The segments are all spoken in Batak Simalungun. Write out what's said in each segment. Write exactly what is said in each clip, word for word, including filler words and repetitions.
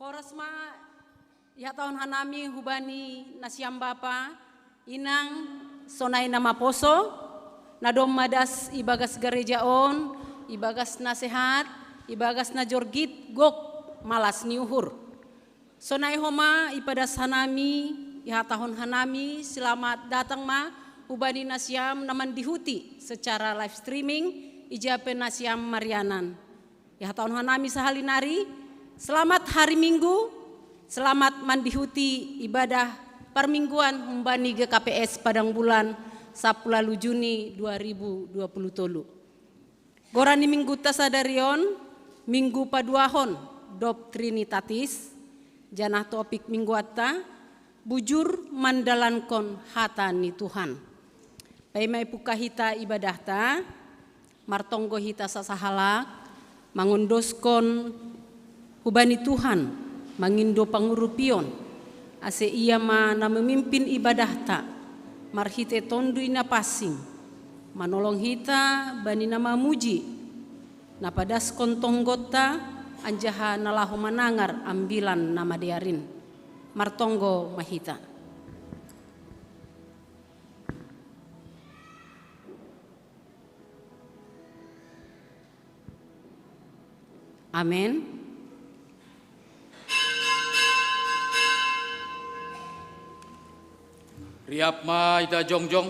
Horas ma ihatahon hanami hubani nasiam bapa, inang, sonai na maposo, na domma das ibagas gareja on, ibagas na sehat, ibagas na jorgit gok malas ni uhur. Sonai homa ipadas hanami, ihatahon hanami selamat datang ma hubani nasiam na mandihuti secara live streaming, ija pe nasiam marianan. Ihatahon hanami sahali nari, selamat hari Minggu, selamat mandihuti ibadah parmingguan humbani G K P S Padang Bulan, sapuluh Juni dua ribu dua puluh tolu. Goran ni mingguta sadari on, Minggu paduahon dob Trinitatis, janah topik mingguanta, bujur mandalankon hata ni Tuhan. Paima ipungka hita ibadahta, martonggo hita sasahalak, mangondoskon hubani Tuhan, mangindo pangurupion, ase Ia ma na memimpin ibadahta, marhite Tonduy Na Pansing, manolong hita bani na mamuji, na padaskon tonggonta, anjaha na laho manangar ambilan na madear in. Martonggo ma hita. Amen. Riap ma ita jongjong.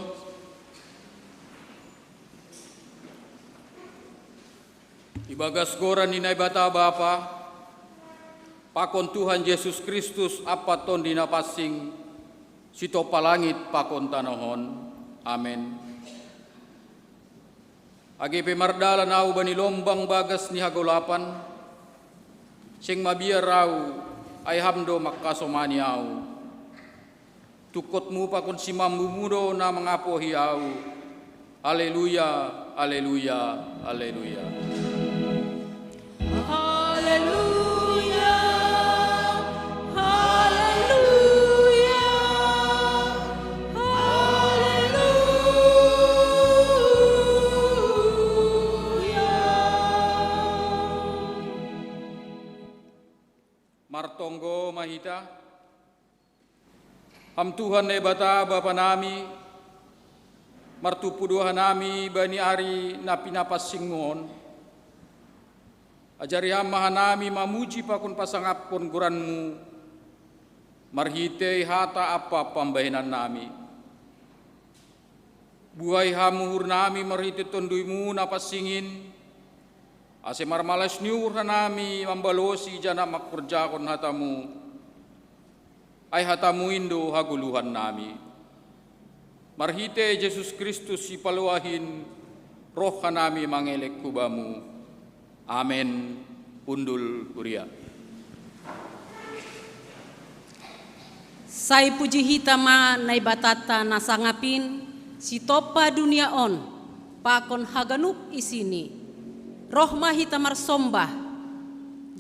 Ibagas goran ni Naibata Bapa, pakon Tuhan Jesus Kristus ampa Tonduy Na Pansing, sitompa langit pakon tanoh on. Amen. Age pe mardalan ahu bani lombang bagas ni hagolapan, seng mabiar ahu, ai Ham do mangkasomani ahu. Tungkotmu pakon simambumu do na mangapohi ahu. Aleluya, aleluya, aleluya. Haleluya, haleluya, haleluya. Martonggo ma hita. Ham Tuhan Naibata Bapa nami, martumpu do hanami bani ari na pinapansingmu on. Ajari Ham ma hanami mamuji pakon pasangapkon goranmu, marhitei hata ampa pambahenan nami. Buhai Ham uhur nami marhitei Tonduymu na pansing in, ase marmalas ni uhur hanami mambalosi janah mangkorjahon hatamu. Ai hatamu in do hagoluhan nami. Marhitei Jesus Kristus Sipaloah in, roh hanami mangelek hu Bamu. Amen. Hundul huria. Sai puji hita ma Naibatanta na sangap in, sitompa dunia on, pakon haganup isini. Roh ma hita marsombah,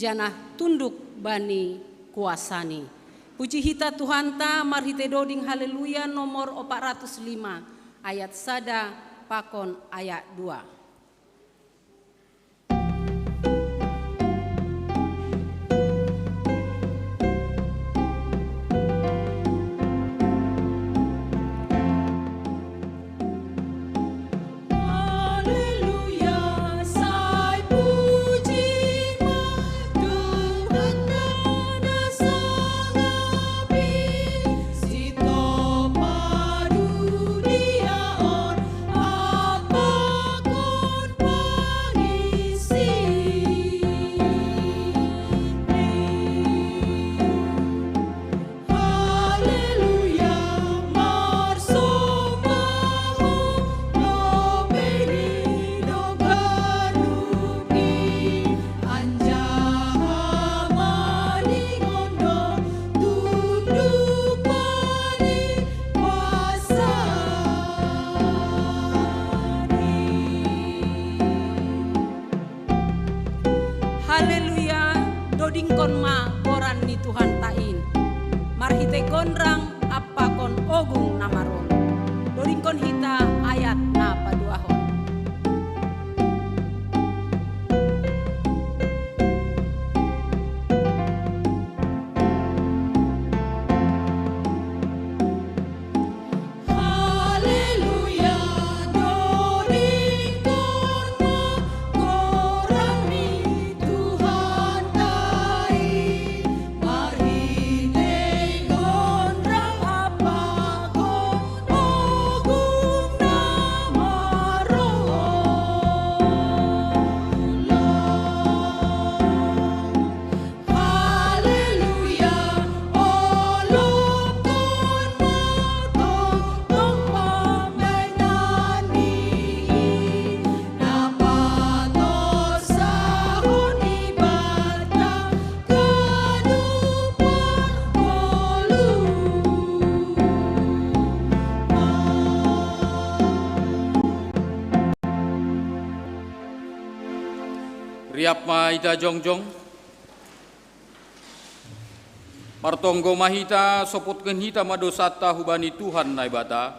janah tunduk bani kuasaNi. Puji hita Tuhanta marhitei doding Haleluya nomor opat ratus lima, ayat sada pakon ayat dua. Haleluya, dodingkon ma goran ni Tuhanta in. Marhitei gondrang pakon ogung na marolo. Dodingkon hita ayat na paduahon. Riap ma hita jongjong. Martonggo ma hita, sopotkon hita ma dosanta hubani Tuhan Naibata.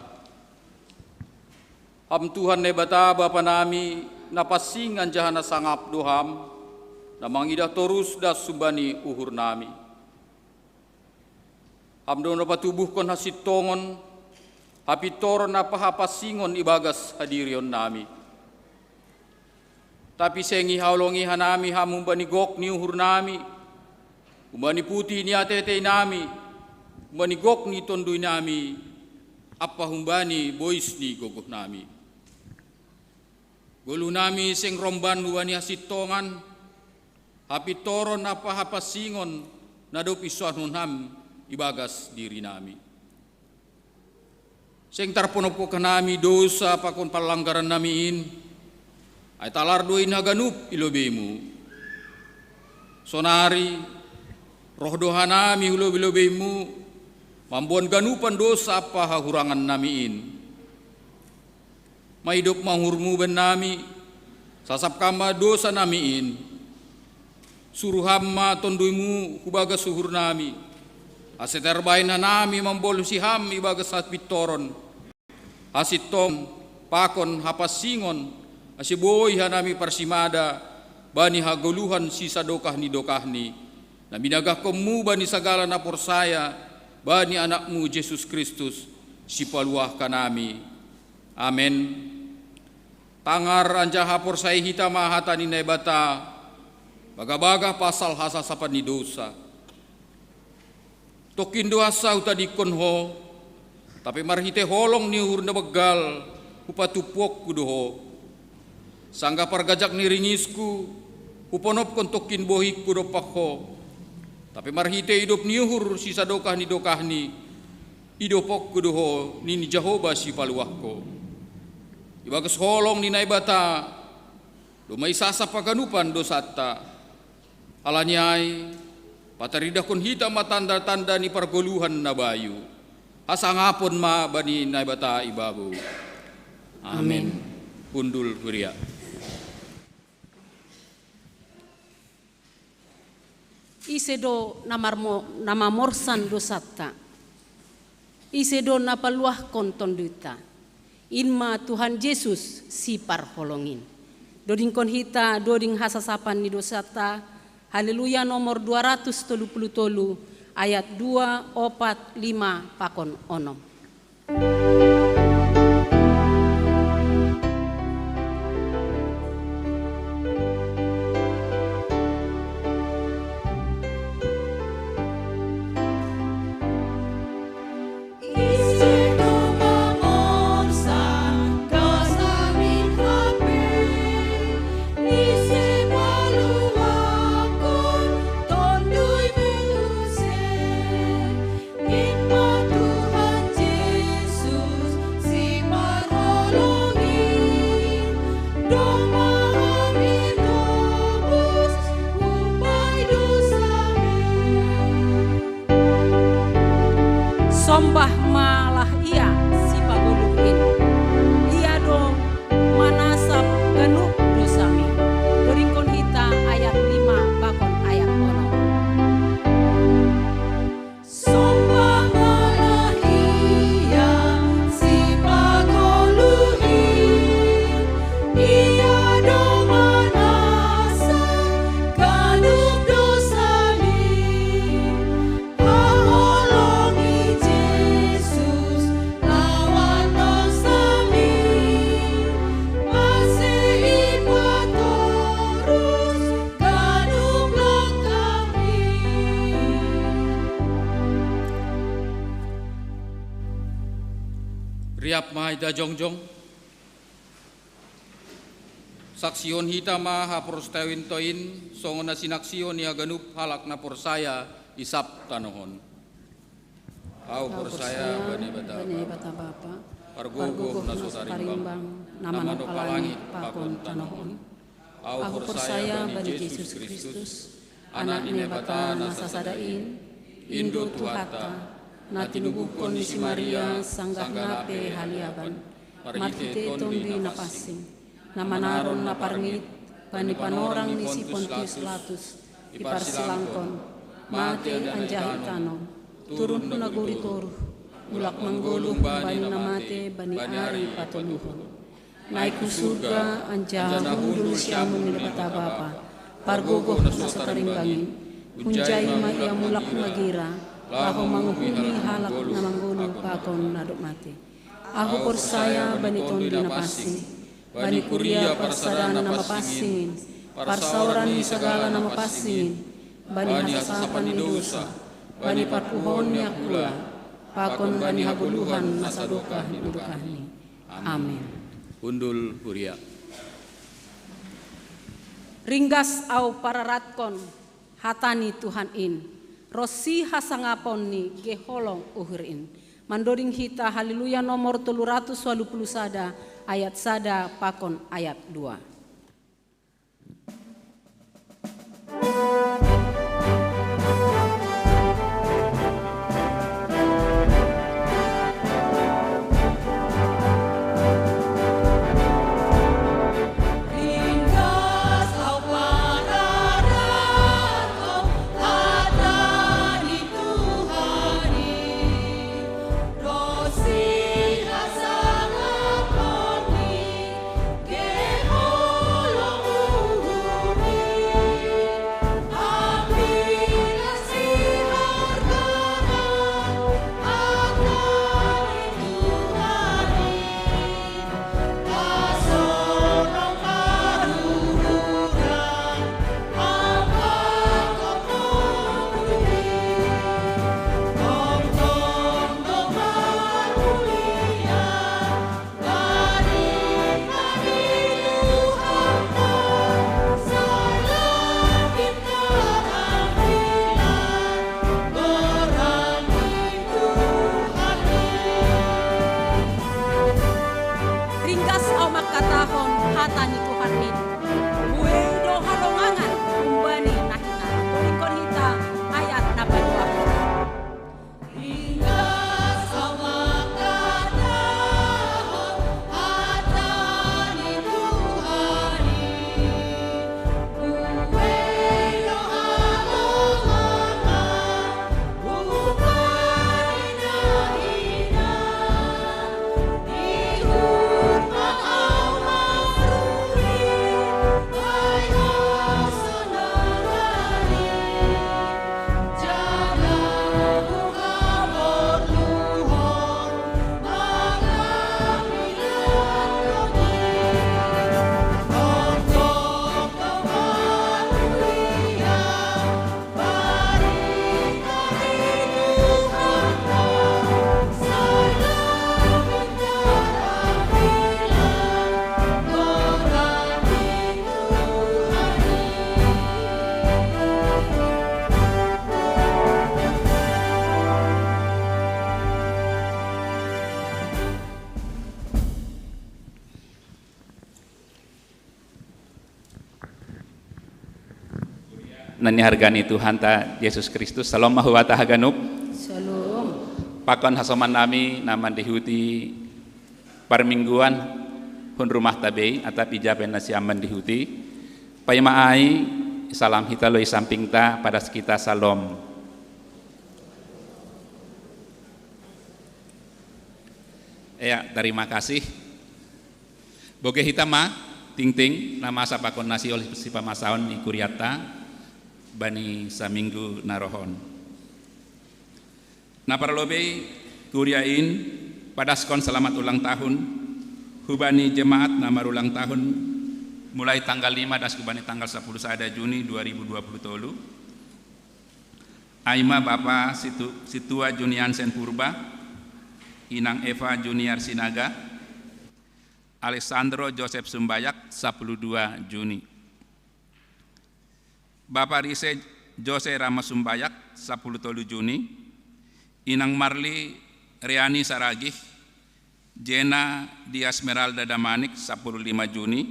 Ham Tuhan Naibata, Bapa nami, na pansing anjaha na sangap do Ham, na mangidah torus das humbani uhur nami. Ham do na patubuhkon hasintongon, hapintoron ampa hapansingon ibagas hadirion nami. Tapi seng ihaholongi hanami Ham humbani gok ni uhur nami, humbani putih ni ateatei nami, humbani gok ni tonduy nami, ampa humbani bois ni gogoh nami. Goluh nami seng romban hubani hasintongan, hapintoron ampa hapansingon na dob insoankon Ham ibagas diri nami. Seng tarponopkon hanami dosa pakon panlanggaran nami in, ai talar do in haganup i lobei-Mu. Sonari, roh do hanami hu lobei-lobei-Mu, mamboan ganupan dosa ampa hahurangan nami in. Maidop ma uhur-Mu bannami, sasapkon ma dosa nami in. Suru Ham ma Tonduy-Mu hubagas uhur nami, ase tarbahen hanami mambalosi Ham ibagas hapintoron, hasintongan pakon hapansingon, ase boi hanami parsimada bani hagoluhan sisadokah ni dokahni, na binagahkon-Mu bani sagala na porsaya bani Anak-Mu Jesus Kristus, Sipaluah hanami. Amen. Tangar anjaha porsayai hita ma hata ni Naibata, bagah-bagah pasal hasasapan ni dosa. Tongkin do hansa hutadingkon Ho, tapi marhitei holong ni uhur na banggal hupatumpuhonku do Ho. Sanggah pargajak ni ringisku, huponopkon tongkin bohingku dompak Ho, tapi marhitei idop ni uhur sisadokah ni dokahni, idophonku do Ho, nini Jahowa Sipaluahku. Ibagas holong ni Naibata domma isasap haganupan dosanta. Halani ai, pataridahkon hita ma tanda-tanda ni pargoluhan na bayu. Hasangapon ma bani Naibata i babou. Amen. Amen. Hundul huria. Ise do na marmo-, na mamorsan dosanta? Ise do na paluahkon tonduyta? In ma Tuhan Jesus Siparholongin. Dodingkon hita doding hasasapan ni dosanta, Haleluya nomor dua ratus tolu puluh tolu, ayat dua, opat, lima, pakon onom. In ma Tuhan Jesus Siparholongin, domma Ham itobus humbani dosami. Sombah ma lah Ia Sipagoluh in. Ia do manasap ganup dosami. Dodingkon hita ayat lima pakon ayat onom. Sombah ma lah Ia Sipagoluh in, Ia do manasap ganup dosami. Haholongi Jesus lawan dosami, ase ipatorus ganup langkahmi. Riap ma hita jongjong. Saksihon hita ma haporsayaonta in, songon na sinaksihon ni haganup halak na porsaya i sab tanoh on. Ahu porsaya bani Naibata Bapa, Pargogoh na so tarimbang, na manompa langit pakon tanoh on. Ahu porsaya bani Jesus Kristus, Anak ni Naibata na sasada in, in do Tuhanta, na tinubuhkon ni si Maria sanggah na pe haliaban, marhitei Tonduy Na Pansing, na manaron na parngit, bani panorang ni si Pontius Pilatus, iparsilangkon, mate anjaha itanom, turun hu nagori toruh, mulak manggoluh bani na mate bani ari patoluhon. Naik hu surga anjaha hundul siamun ni Debata Bapa, pargogoh na so tarimbangin, hunjai ma ia mulak magira, laho manguhumi halak na manggoluh pakon na dob mate. Ahu porsaya bani Tondi na pansing, bani kuria parsadan na mapansingin, parsaoran ni sagala na mapansingin, bani hasasapan ni dosa, bani parpuhoon ni angkula, pakon bani hagoluhan na sadokah ni dokahni. Amin. Hundul huria. Ringgas au pararatkon hata ni Tuhan in, ronsi hasangapon ni geholong uhur in. Mandoding hita Haleluya nomor tolu ratus walu puluh sada, ayat sada pakon ayat dua. Ringgas au mangkatahon hata ni Tuhan in. Buei do halongangan humbani na hina. Dodingkon hita ayat na paduahon. Na niharga ni Tuhanta Jesus Kristus, salom ma huata haganup. Salom. Pakon hasoman nami na mandihuti parmingguan hun rumahta bei, atap ija pe na siam mandihuti. Paima ai, salam hita loi sampingta, padas kita salom. Ya, terima kasih. Boge hita ma, tingting, na masa pakon na sihol sipamasaon ni kuriata, bani saminggu na roh on. Na parlobei kuria in, padaskon selamat ulang tahun, hubani jemaat na marulang tahun, mulai tanggal lima das hubani tanggal sapuluh sada Juni dua ribu dua puluh tolu. Ai ma Bapa Situ-, Situa Juniansen Purba, Inang Eva Juniar Sinaga, Alessandro Joseph Sumbayak, sapuluh dua Juni. Bapa Rise Jose Rama Sumbayak, sapuluh tolu Juni. Inang Marli Reani Saragih, Jena Dia Smeralda Damanik, sapuluh lima Juni.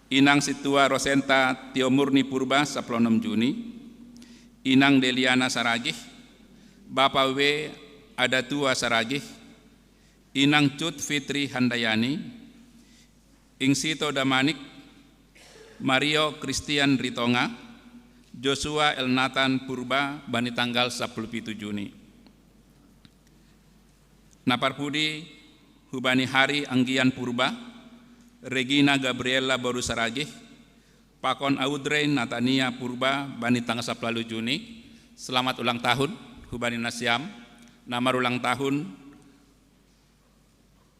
Inang Situa Rosenta Tio Murni Purba, sapuluh enam Juni. Inang Deliana Saragih, Bapa W Adatua Saragih, Inang Cut Fitri Handayani, Ing Sito Damanik, Mario Christian Ritonga, Joshua Elnathan Purba bani tanggal sapuluh pitu Juni. Na parpudi hubani Hari Anggian Purba, Regina Gabriela Boru Saragih, pakon Audrey Natania Purba bani tanggal sapuluh Juni. Selamat ulang tahun hubani nasiam. Na marulang tahun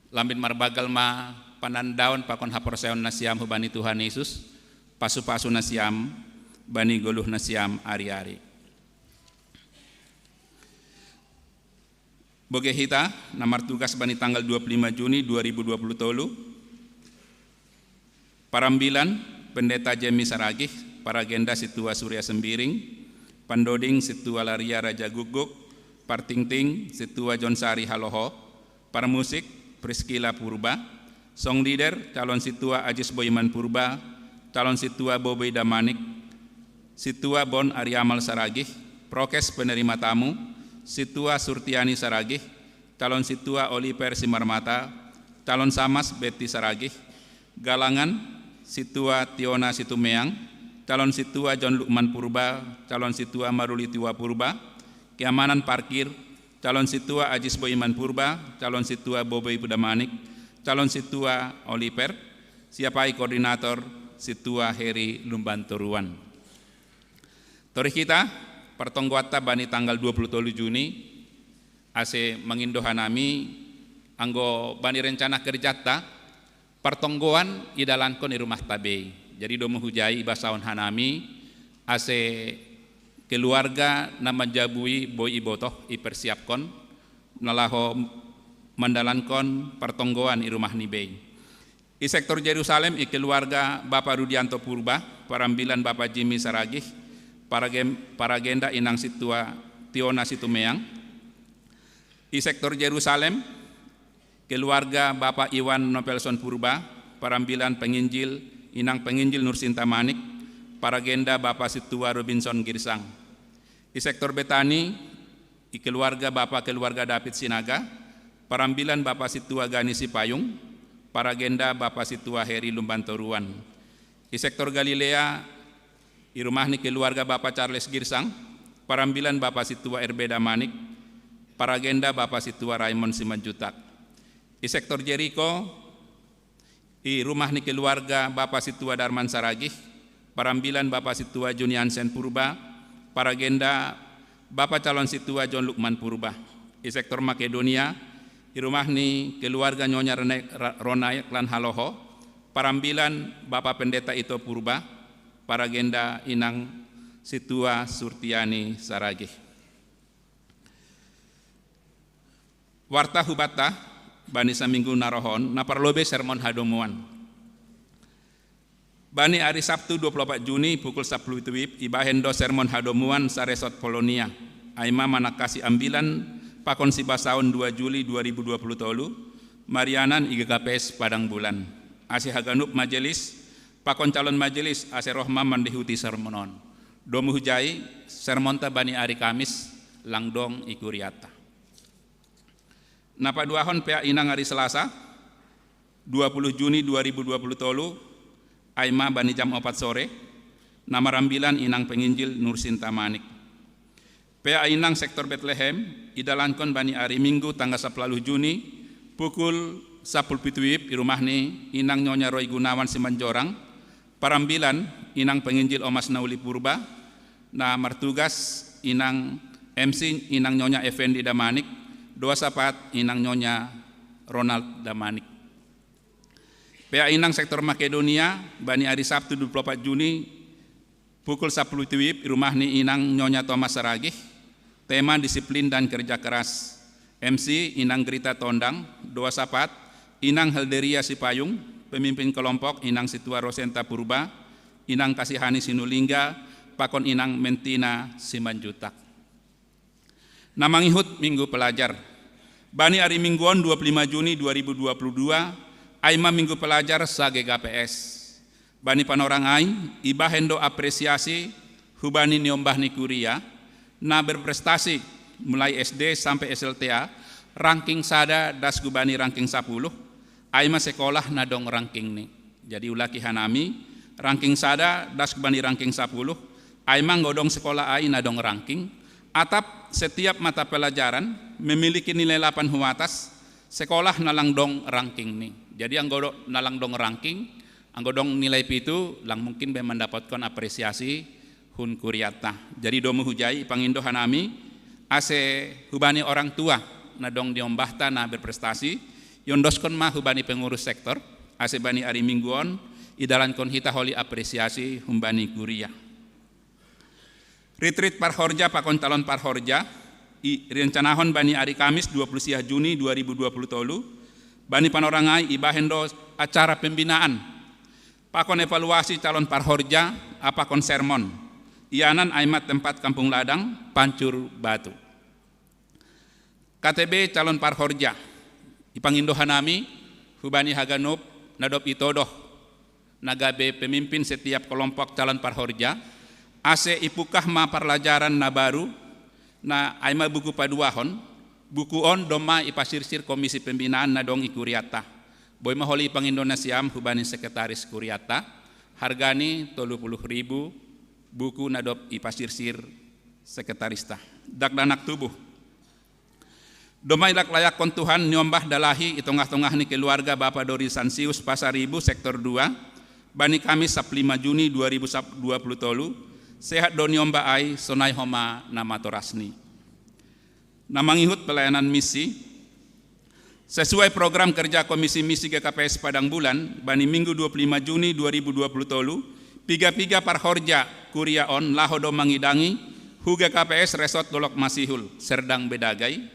lambin marbagal ma panandaon pakon haporseaon nasiam hubani Tuhan Yesus, pasu-pasu nasiam bani goluh nasiam ari-ari. Boge hita na martugas bani tanggal dua puluh lima Juni dua ribu dua puluh tolu. Parambilan, Pendeta Jemi Saragih, paragenda Situa Surya Sembiring, pandoding Situa Laria Raja Guguk, partingting Situa John Sari Haloho, parmusik Priscilla Purba, song leader calon Situa Ajis Boiman Purba, calon Situa Boboi Damanik, Situa Bon Ariamal Saragih, prokes penerima tamu, Situa Surtiani Saragih, calon Situa Oliver Simarmata, calon Samas Betty Saragih, galangan Situa Tiona Situmeang, calon Situa John Lukman Purba, calon Situa Maruli Tiwa Purba, keamanan parkir, calon Situa Ajis Boiman Purba, calon Situa Boboi Pudamanik, calon Situa Oliver, siapai koordinator Situa Heri Lumbantoruan. Torih kita, partonggoatta bani tanggal dua puluh tolu Juni, ase mangindo hanami anggo bani rencana kerjatta, partonggoan idalankon i rumah tabei. Jadi domu hujai ibasaon hanami ase keluarga na manjabui boi ibotoh ipersiapkon na laho mandalankon partonggoan i rumah ni bei. I sektor Jerusalem i keluarga Bapa Rudianto Purba, parambilan Bapa Jimmy Saragih, paragem- paragenda inang Situa Tiona Situmeang. I sektor Jerusalem, keluarga Bapa Iwan Nopelson Purba, parambilan penginjil inang penginjil Nursinta Manik, paragenda Bapa Situa Robinson Girsang. I sektor Betani, i keluarga Bapa keluarga David Sinaga, parambilan Bapa Situa Gani Sipayung, paragenda Bapa Situa Heri Lumbantoruan. I sektor Galilea, i rumah ni keluarga Bapa Charles Girsang, parambilan Bapa Situa Erbeda Manik, paragenda Bapa Situa Raymond Simanjutak. I sektor Jeriko, i rumah ni keluarga Bapa Situa Darman Saragih, parambilan Bapa Situa Juniansen Purba, paragenda Bapa calon Situa John Lukman Purba. I sektor Makedonia, i rumah ni keluarga Nyonya Rene- Ra- Ronai Klan Haloho, parambilan Bapa Pendeta Ito Purba, paragenda inang Situa Surtiani Saragih. Warta hubatta bani saminggu na rohon, na parlobei sermon hadomuan. Bani ari Sabtu dua puluh opat Juni pukul sapuluh pitu wib ibahen do sermon hadomuan saresot Polonia, ai ma manangkasi ambilan pakon sibasaon dua Juli dua ribu dua puluh tolu, marianan i G K P S Padang Bulan. Ase haganup majelis pakon calon majelis ase roh ma mandihuti sermon on. Domu hujai, sermonta bani ari Kamis lang dong i kuriatta. Na paduahon pea inang ari Selasa, dua puluh Juni dua ribu dua puluh tolu, ai ma bani jam opat sore, na marambilan inang penginjil Nursinta Manik. Pea inang sektor Betlehem, idalankon bani ari Minggu tanggal sapuluh Juni, pukul sapuluh pitu wib i rumah ni inang Nyonya Roy Gunawan Simanjorang, parambilan inang penginjil Omas Nauli Purba, na martugas inang M C inang Nyonya Effendi Damanik, doa sapat inang Nyonya Ronald Damanik. Pea inang sektor Makedonia, bani ari Sabtu dua puluh opat Juni, pukul sapuluh pitu wib i rumah ni inang Nyonya Thomas Saragih, tema disiplin dan kerja keras. M C inang Grita Tondang, doa sapat inang Helderia Sipayung, pemimpin kelompok inang Situa Rosenta Purba, inang Kasihani Sinulingga, pakon inang Mentina Simanjutak. Na mangihut Minggu Pelajar. Bani ari Minggu on dua puluh lima Juni dua ribu dua puluh dua, ai ma Minggu Pelajar sa G K P S. Bani panorang ai, ibahen do apresiasi hubani niombah ni kuria, na berprestasi mulai S D sampe S L T A, ranking sada das hubani ranking sapuluh, ai ma sekolah na dong ranking ni. Jadi ulaki hanami, Ranking sada das bani ranking sapuluh, ai ma anggo dong sekolah ai na dong ranking, atap setiap mata pelajaran memiliki nilai lapan hu atas, sekolah na lang dong ranking ni. Jadi anggo do-, na lang dong ranking, anggo dong nilai pitu, lang mungkin be mandapotkon apresiasi hun kuriatta. Jadi domu hujai, ipangindo hanami, ase hubani orang tua na dong di ombahta na berprestasi, iondoskon ma hubani pengurus sektor, ase bani ari Minggu on idalankon hita holi apresiasi humbani kuria. Retreat parhorja pakon calon parhorja irencanahon bani ari Kamis dua puluh sia Juni dua ribu dua puluh tolu, bani panorang ai ibahen do acara pembinaan pakon evaluasi calon parhorja apakon sermon. Ianan ai ma tempat Kampung Ladang, Pancur Batu. K T B calon parhorja, ipangindo hanami hubani haganup na dob itodoh na gabe pemimpin setiap kelompok calon parhorja, ase ipungkah ma parlajaran na baru, na ai ma buku paduahon. Buku on domma ipasirsir komisi pembinaan na dong i kuriatta. Boi ma holi ipangindo nasiam hubani sekretaris kuriatta, hargani tolu puluh ribu buku na dob ipasirsir sekretarista. Dakdanak tubuh. Domma ilaklayakkon Tuhan niombah dalahi i tongah-tongah ni keluarga Bapa Dori Sansius Pasaribu sektor dua, bani Kamis sap lima Juni dua ribu dua puluh tolu, sehat do niombah ai sonai homa na matorasni. Na mangihut pelayanan misi, sesuai program kerja Komisi Misi G K P S Padang Bulan, bani Minggu dua puluh lima Juni dua ribu dua puluh tolu, piga-piga parhorja kuria on laho do mangidangi hu G K P S Resort Dolok Masihul, Serdang Bedagai,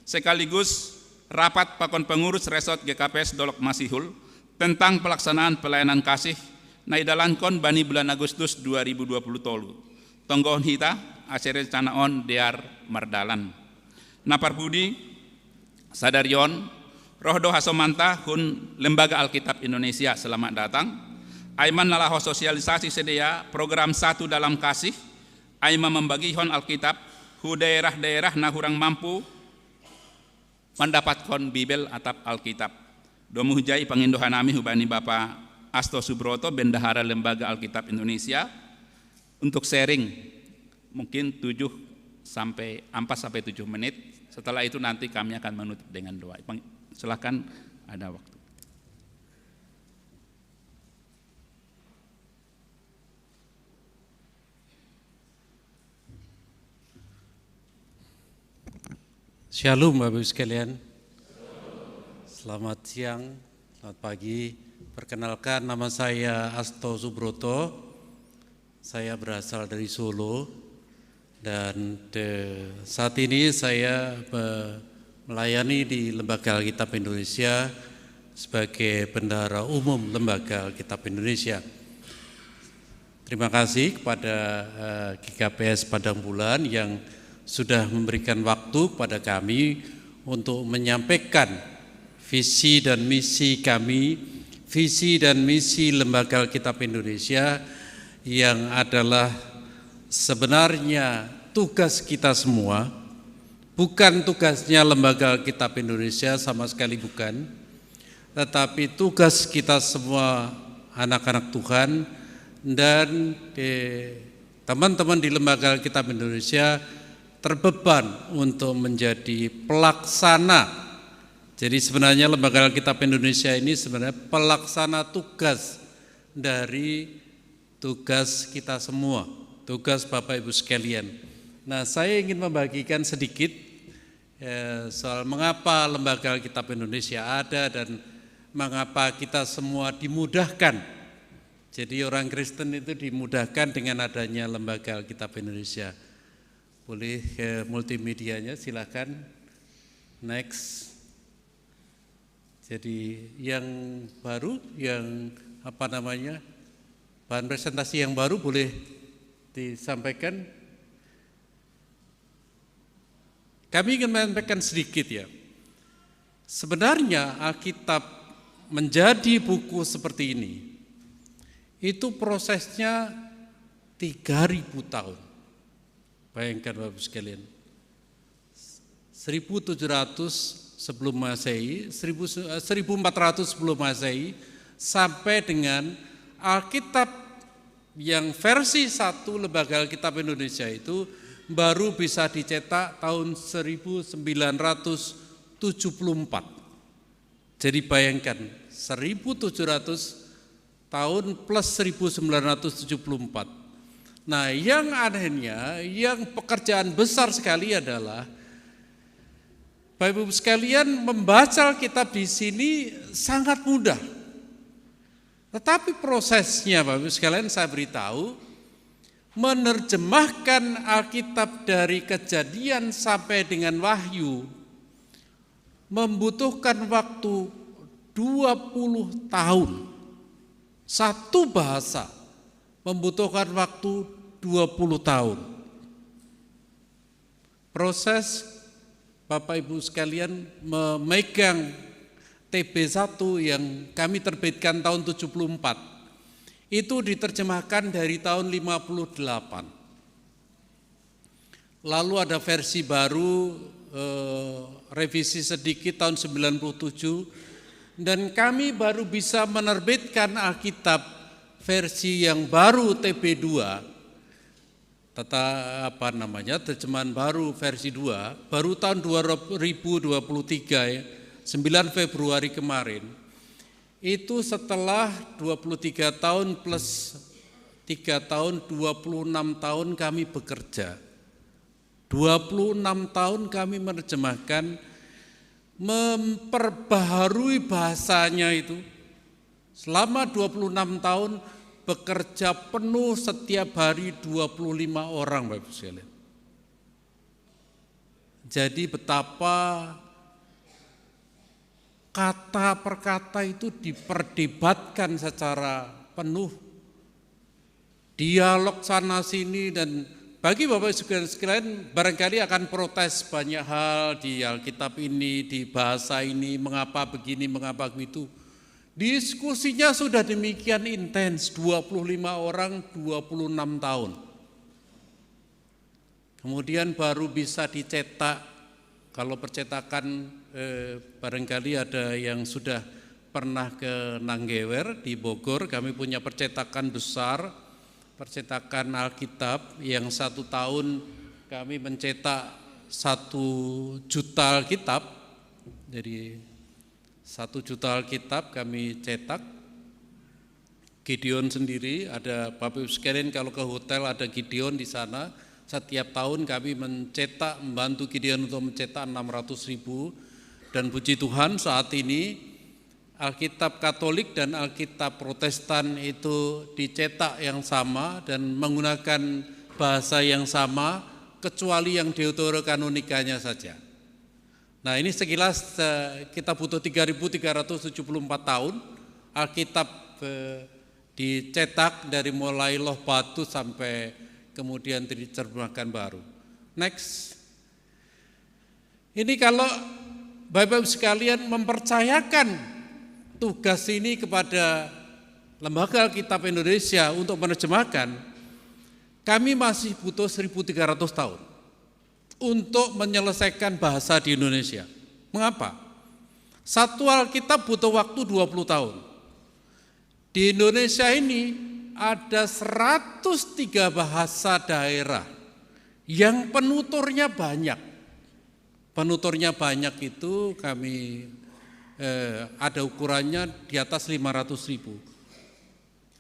sekaligus rapat pakon pengurus Resort G K P S Dolok Masihul tentang pelaksanaan pelayanan kasih na idalankon bani bulan Agustus dua ribu dua puluh tolu. Tonggohon hita ase rencana on dear mardalan. Na parpudi, sadari on, roh do hasomanta hun Lembaga Alkitab Indonesia, selamat datang. Ai ma na laho sosialisasi sidea program Satu Dalam Kasih, ai ma mambagihon Alkitab hu daerah-daerah na hurang mampu mandapatkon Bibel atap Alkitab. Domu hujai ipangindo hanami hubani Bapa Asto Subroto, Bendahara Lembaga Alkitab Indonesia, untuk sharing mungkin tujuh sampai, empat sampai tujuh menit. Setelah itu nanti kami akan menutup dengan doa. Ipang-, silakan, ada waktu. Shalom, Bapak Ibu sekalian. Selamat siang, selamat pagi. Perkenalkan, nama saya Asto Subroto. Saya berasal dari Solo dan de-, saat ini saya me-, melayani di Lembaga Alkitab Indonesia sebagai bendahara umum Lembaga Alkitab Indonesia. Terima kasih kepada, eh, G K P S Padang Bulan yang sudah memberikan waktu kepada kami untuk menyampaikan visi dan misi kami, visi dan misi Lembaga Alkitab Indonesia yang adalah sebenarnya tugas kita semua, bukan tugasnya Lembaga Alkitab Indonesia, sama sekali bukan, tetapi tugas kita semua anak-anak Tuhan dan, eh, teman-teman di Lembaga Alkitab Indonesia terbeban untuk menjadi pelaksana. Jadi sebenarnya Lembaga Alkitab Indonesia ini sebenarnya pelaksana tugas dari tugas kita semua, tugas Bapak Ibu sekalian. Nah, saya ingin membagikan sedikit, eh, soal mengapa Lembaga Alkitab Indonesia ada dan mengapa kita semua dimudahkan. Jadi orang Kristen itu dimudahkan dengan adanya Lembaga Alkitab Indonesia. Boleh ke multimedianya, silakan. Next. Jadi yang baru, yang apa namanya, bahan presentasi yang baru boleh disampaikan. Kami ingin menyampaikan sedikit ya. Sebenarnya Alkitab menjadi buku seperti ini, itu prosesnya tiga ribu tahun. Bayangkan Bapak Ibu sekalian. Seribu tujuh ratus sebelum Masehi, seribu, eh, seribu empat ratus sebelum Masehi, sampai dengan Alkitab Yang versi satu Lembaga Alkitab Indonesia itu baru bisa dicetak tahun seribu sembilan ratus tujuh puluh empat. Jadi bayangkan, seribu tujuh ratus tahun plus seribu sembilan ratus tujuh puluh empat. Nah, yang anehnya, yang pekerjaan besar sekali adalah Bapak Ibu sekalian, membaca Alkitab di sini sangat mudah. Tetapi prosesnya, Bapak Ibu sekalian, saya beritahu, menerjemahkan Alkitab dari Kejadian sampai dengan Wahyu membutuhkan waktu dua puluh tahun. Satu bahasa membutuhkan waktu dua puluh tahun. Proses Bapak Ibu sekalian memegang T B satu yang kami terbitkan tahun tujuh puluh empat itu diterjemahkan dari tahun lima puluh delapan. Lalu ada versi baru, eh, revisi sedikit tahun sembilan puluh tujuh, dan kami baru bisa menerbitkan Alkitab versi yang baru T B dua, tata apa namanya, terjemahan baru versi dua, baru tahun dua ribu dua puluh tiga, ya, sembilan Februari kemarin. Itu setelah dua puluh tiga tahun plus tiga tahun, dua puluh enam tahun kami bekerja. Dua puluh enam tahun kami menerjemahkan, memperbaharui bahasanya itu. Selama dua puluh enam tahun bekerja penuh setiap hari dua puluh lima orang, Bapak Ibu sekalian. Jadi betapa kata per kata itu diperdebatkan secara penuh, dialog sana sini, dan bagi Bapak Ibu sekalian, barangkali akan protes banyak hal di Alkitab ini, di bahasa ini, mengapa begini, mengapa begitu. Diskusinya sudah demikian intens, dua puluh lima orang, dua puluh enam tahun. Kemudian baru bisa dicetak. Kalau percetakan, eh, barangkali ada yang sudah pernah ke Nanggewer di Bogor, kami punya percetakan besar, percetakan Alkitab yang satu tahun kami mencetak satu juta Alkitab. Jadi satu juta Alkitab kami cetak. Gideon sendiri, ada Bapak Ibu sekalian, kalau ke hotel ada Gideon di sana. Setiap tahun kami mencetak, membantu Gideon untuk mencetak enam ratus ribu. Dan puji Tuhan, saat ini Alkitab Katolik dan Alkitab Protestan itu dicetak yang sama dan menggunakan bahasa yang sama, kecuali yang deuterokanonikanya saja. Nah, ini sekilas, eh, kita butuh tiga ribu tiga ratus tujuh puluh empat tahun Alkitab, eh, dicetak dari mulai loh batu sampai kemudian diterjemahkan baru. Next. Ini kalau Bapak Ibu sekalian mempercayakan tugas ini kepada Lembaga Alkitab Indonesia untuk menerjemahkan, kami masih butuh seribu tiga ratus tahun untuk menyelesaikan bahasa di Indonesia. Mengapa? Satu Alkitab butuh waktu dua puluh tahun. Di Indonesia ini ada seratus tiga bahasa daerah yang penuturnya banyak. Penuturnya banyak itu kami, eh, ada ukurannya di atas lima ratus ribu.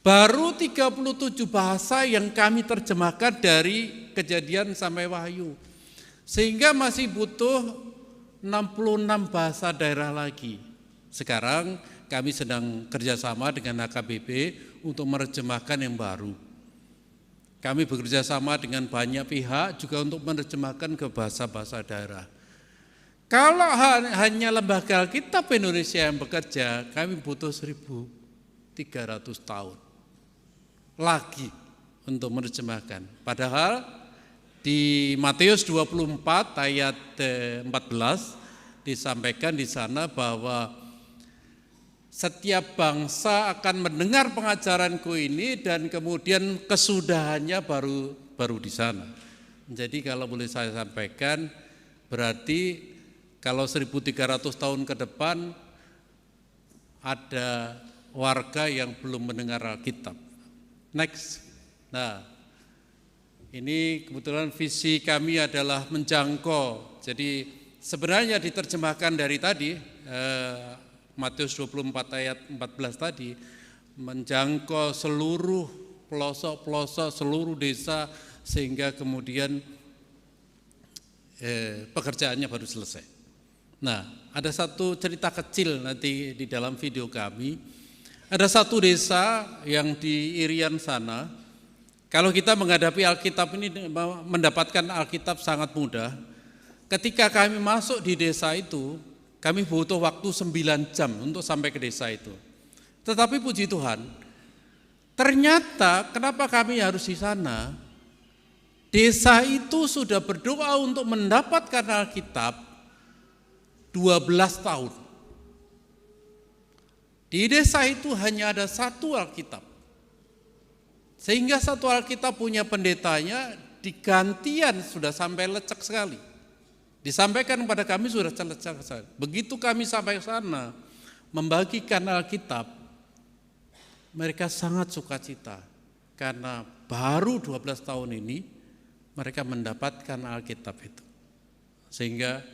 Baru tiga puluh tujuh bahasa yang kami terjemahkan dari Kejadian sampai Wahyu. Sehingga masih butuh enam puluh enam bahasa daerah lagi. Sekarang kami sedang kerjasama dengan H K B P untuk menerjemahkan yang baru. Kami bekerja sama dengan banyak pihak juga untuk menerjemahkan ke bahasa-bahasa daerah. Kalau ha-, hanya Lembaga Alkitab Indonesia yang bekerja, kami butuh seribu tiga ratus tahun lagi untuk menerjemahkan. Padahal di Matius dua puluh empat ayat, eh, empat belas disampaikan di sana bahwa setiap bangsa akan mendengar pengajaranku ini dan kemudian kesudahannya baru, baru di sana. Jadi kalau boleh saya sampaikan, berarti kalau seribu tiga ratus tahun ke depan ada warga yang belum mendengar Alkitab. Next. Nah, ini kebetulan visi kami adalah menjangkau. Jadi sebenarnya diterjemahkan dari tadi, eh, Matius dua puluh empat ayat empat belas tadi, menjangkau seluruh pelosok-pelosok, seluruh desa, sehingga kemudian eh, pekerjaannya baru selesai. Nah, ada satu cerita kecil nanti di dalam video kami. Ada satu desa yang di Irian sana. Kalau kita menghadapi Alkitab ini, mendapatkan Alkitab sangat mudah. Ketika kami masuk di desa itu, kami butuh waktu sembilan jam untuk sampai ke desa itu. Tetapi puji Tuhan, ternyata kenapa kami harus di sana? Desa itu sudah berdoa untuk mendapatkan Alkitab dua belas tahun. Di desa itu hanya ada satu Alkitab. Sehingga satu Alkitab punya pendetanya digantian sudah sampai lecek sekali. Disampaikan kepada kami sudah lecek sekali. Begitu kami sampai sana, membagikan Alkitab, mereka sangat sukacita karena baru dua belas tahun ini mereka mendapatkan Alkitab itu. Sehingga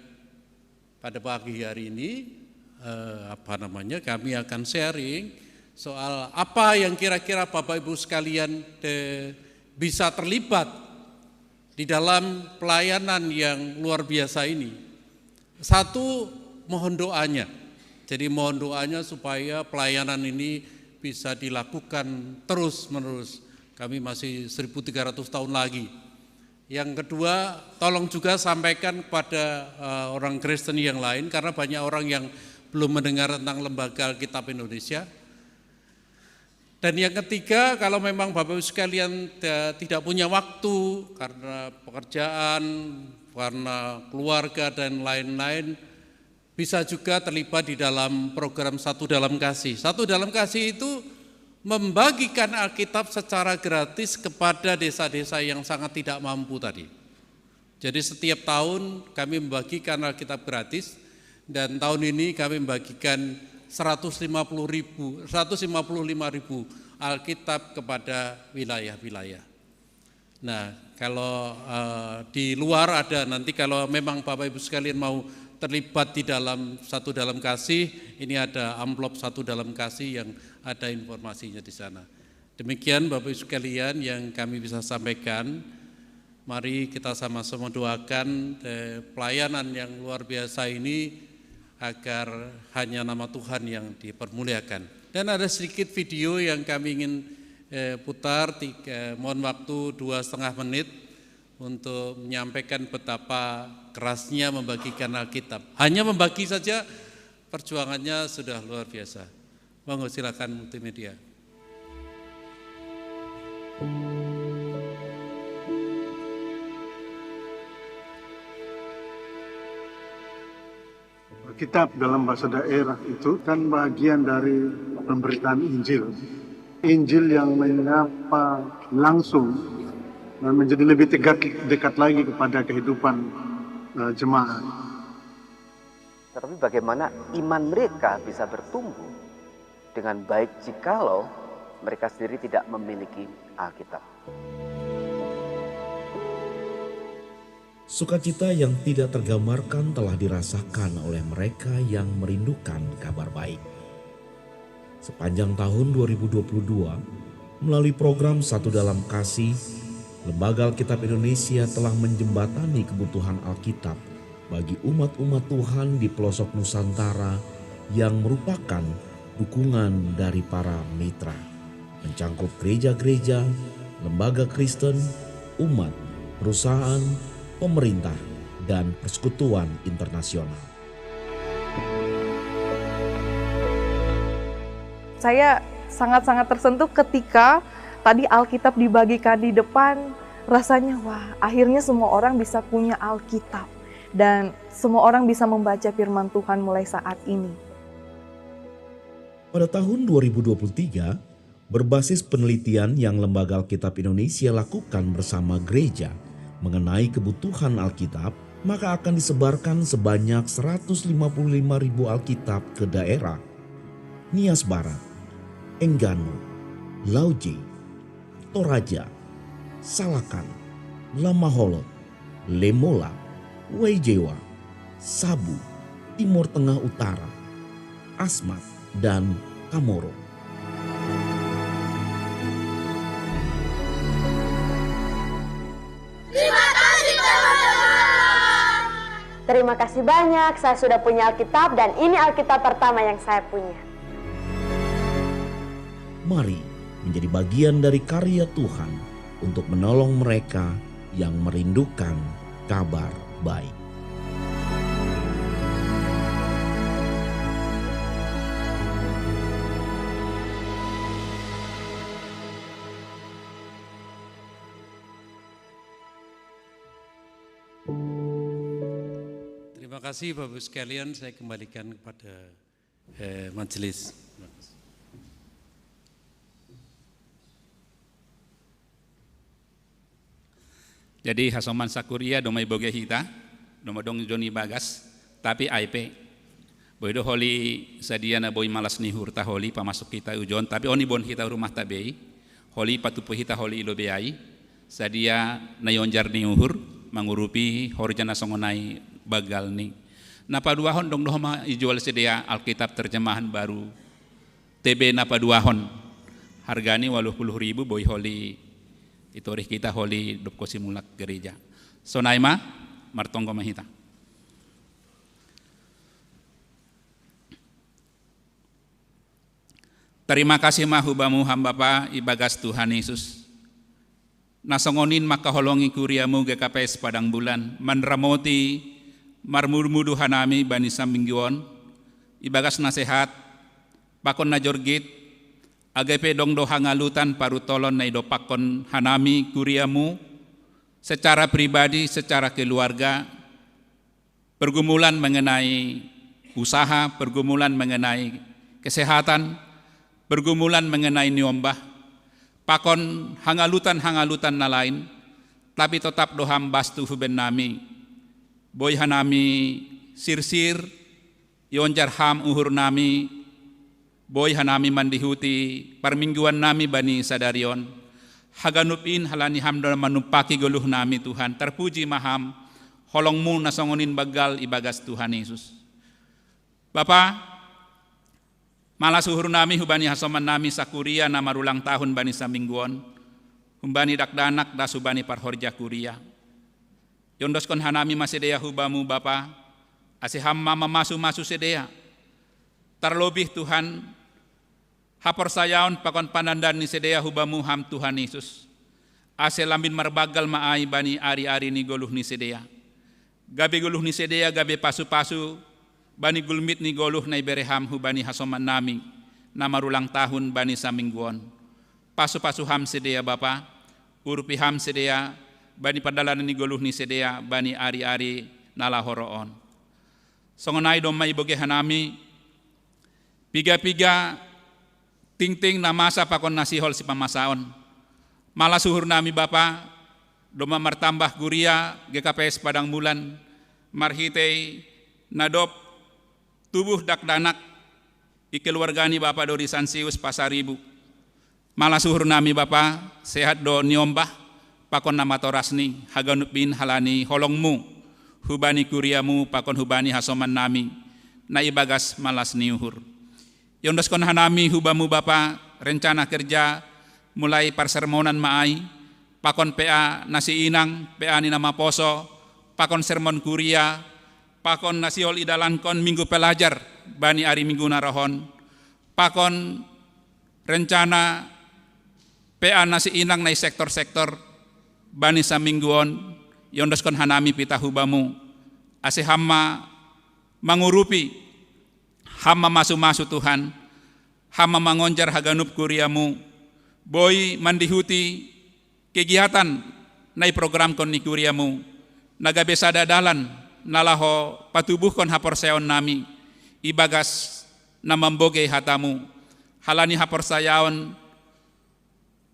pada pagi hari ini, eh, apa namanya, kami akan sharing soal apa yang kira-kira Bapak Ibu sekalian, eh, bisa terlibat di dalam pelayanan yang luar biasa ini. Satu, mohon doanya. Jadi mohon doanya supaya pelayanan ini bisa dilakukan terus-menerus. Kami masih seribu tiga ratus tahun lagi. Yang kedua, tolong juga sampaikan kepada, eh, orang Kristen yang lain, karena banyak orang yang belum mendengar tentang Lembaga Alkitab Indonesia. Dan yang ketiga, kalau memang Bapak Ibu sekalian, eh, tidak punya waktu karena pekerjaan, karena keluarga dan lain-lain, bisa juga terlibat di dalam program Satu Dalam Kasih. Satu Dalam Kasih itu membagikan Alkitab secara gratis kepada desa-desa yang sangat tidak mampu tadi. Jadi setiap tahun kami membagikan Alkitab gratis, dan tahun ini kami membagikan seratus lima puluh ribu, seratus lima puluh lima ribu Alkitab kepada wilayah-wilayah. Nah, kalau, eh, di luar ada, nanti kalau memang Bapak Ibu sekalian mau terlibat di dalam Satu Dalam Kasih, ini ada amplop Satu Dalam Kasih yang ada informasinya di sana. Demikian Bapak Ibu sekalian yang kami bisa sampaikan. Mari kita sama-sama doakan, eh, pelayanan yang luar biasa ini agar hanya nama Tuhan yang dipermuliakan. Dan ada sedikit video yang kami ingin, eh, putar, tiga, mohon waktu dua setengah menit untuk menyampaikan betapa kerasnya membagikan Alkitab. Hanya membagi saja perjuangannya sudah luar biasa. Monggo, silakan multimedia. Alkitab dalam bahasa daerah itu kan bagian dari pemberitaan Injil. Injil yang menyapa langsung dan menjadi lebih dekat, dekat lagi kepada kehidupan, eh, jemaat. Tetapi bagaimana iman mereka bisa bertumbuh dengan baik jikalau mereka sendiri tidak memiliki Alkitab? Sukacita yang tidak tergambarkan telah dirasakan oleh mereka yang merindukan kabar baik. Sepanjang tahun dua ribu dua puluh dua, melalui program Satu Dalam Kasih, Lembaga Alkitab Indonesia telah menjembatani kebutuhan Alkitab bagi umat-umat Tuhan di pelosok Nusantara yang merupakan dukungan dari para mitra, mencangkup gereja-gereja, lembaga Kristen, umat, perusahaan, pemerintah, dan persekutuan internasional. Saya sangat-sangat tersentuh ketika tadi Alkitab dibagikan di depan, rasanya wah, akhirnya semua orang bisa punya Alkitab dan semua orang bisa membaca firman Tuhan mulai saat ini. Pada tahun dua ribu dua puluh tiga, berbasis penelitian yang Lembaga Alkitab Indonesia lakukan bersama gereja mengenai kebutuhan Alkitab, maka akan disebarkan sebanyak seratus lima puluh lima ribu Alkitab ke daerah Nias Barat, Enggano, Lauje, Toraja, Salakan, Lamaholot, Lemola, Waijewa, Sabu, Timur Tengah Utara, Asmat, dan Kamoro. Terima kasih, teman-teman. Terima kasih banyak, saya sudah punya Alkitab dan ini Alkitab pertama yang saya punya. Mari menjadi bagian dari karya Tuhan untuk menolong mereka yang merindukan kabar baik. Terima kasih Bapak Ibu sekalian, saya kembalikan kepada eh, majelis. Jadi hasoman sakuria domai boge hita, doma dong joni bagas, tapi aipe. Boi do holi sadia na boi malas ni hurta holi pamasuk hita ujon, tapi oni bon hita rumah tabei, holi patupu hita holi ilo beai, sadia na yonjar ni uhur, mangurupi horja na songonai bagal ni. Na paduahon dong dohoma ijual sedia Alkitab terjemahan baru T B na paduahon. Hargani waluh puluh ribu boi holi itorih kita holi dopko simulak gereja. Sonai ma, martonggo ma hita. Terima kasih ma hubamu hambapa ibagas Tuhan Yesus. Nasongonin makaholongi kuriamu G K P S Padang Bulan, manramoti marmudu-mudu hanami bani samingguon, ibagas nasehat, pakon na jorgit, age pe dong do hangalutan parutolon na idopakkon hanami kuriamu, secara pribadi, secara keluarga, pergumulan mengenai usaha, pergumulan mengenai kesehatan, pergumulan mengenai niombah, pakon hangalutan-hangalutan na lain, tapi totap doham bastu huben nami, boi hanami sirsir, ionjar ham uhur nami, boi hanami mandihuti parmingguan nami bani sadarion, haganup in halani ham do manumpaki goluh nami Tuhan, tarpuji ma ham, holongmu na songonin bagal ibagas Tuhan Yesus. Bapa, malas uhur nami hubani hasoman nami sakuria na marulang tahun bani samingguon, humbani dakdanak das hubani parhorja kuria. Iondoskon hanami ma sedia hubamu Bapa, ase ham ma mamasu-masu sedia. Tarlobih Tuhan, haporsayaon pakon panandan ni sedia hubamu ham Tuhan Yesus. Ase lambin marbagal ma ai bani ari-ari ni goluh ni sedia. Gabe goluh ni sedia gabe pasu-pasu bani gulmit ni goluh na ibere ham hubani hasoman nami na marulang tahun bani samingguon. Pasu-pasu ham sedia Bapa, urupi ham sedia bani pardalanan ni goluh ni sedia bani ari-ari na laho ro on. Songon ai domma iboge hanami piga-piga tingting na masa pakon na sihol sipamasaon. Malas uhur nami Bapa, domma martambah kuria G K P S Padang Bulan marhitei na dob tubuh dakdanak i keluarga ni Bapa Dori Sansius Pasaribu. Malas uhur nami Bapa, sehat do niombah pakon na matorasni, haganup in halani holongmu hubani kuriamu pakon hubani hasoman nami na ibagas malas ni uhur. Iondoskon hanami hubamu Bapa rencana kerja mulai parsermonan ma ai, pakon P A na siinang, P A ni na maposo, pakon sermon kuria, pakon na sihol idalankon minggu pelajar bani ari minggu na rohon, pakon rencana P A na siinang na i sektor-sektor bani samingguon, iondoskon hanami pita hubamu, ase ham ma mangurupi, ham ma masu-masu Tuhan, ham ma mangonjar haganup kuriamu, boi mandihuti kegiatan na iprogramkon ni kuriamu, na gabe sada dalan na laho patubuhkon haporseaon nami ibagas na mambogei hatamu, halani haporsayaon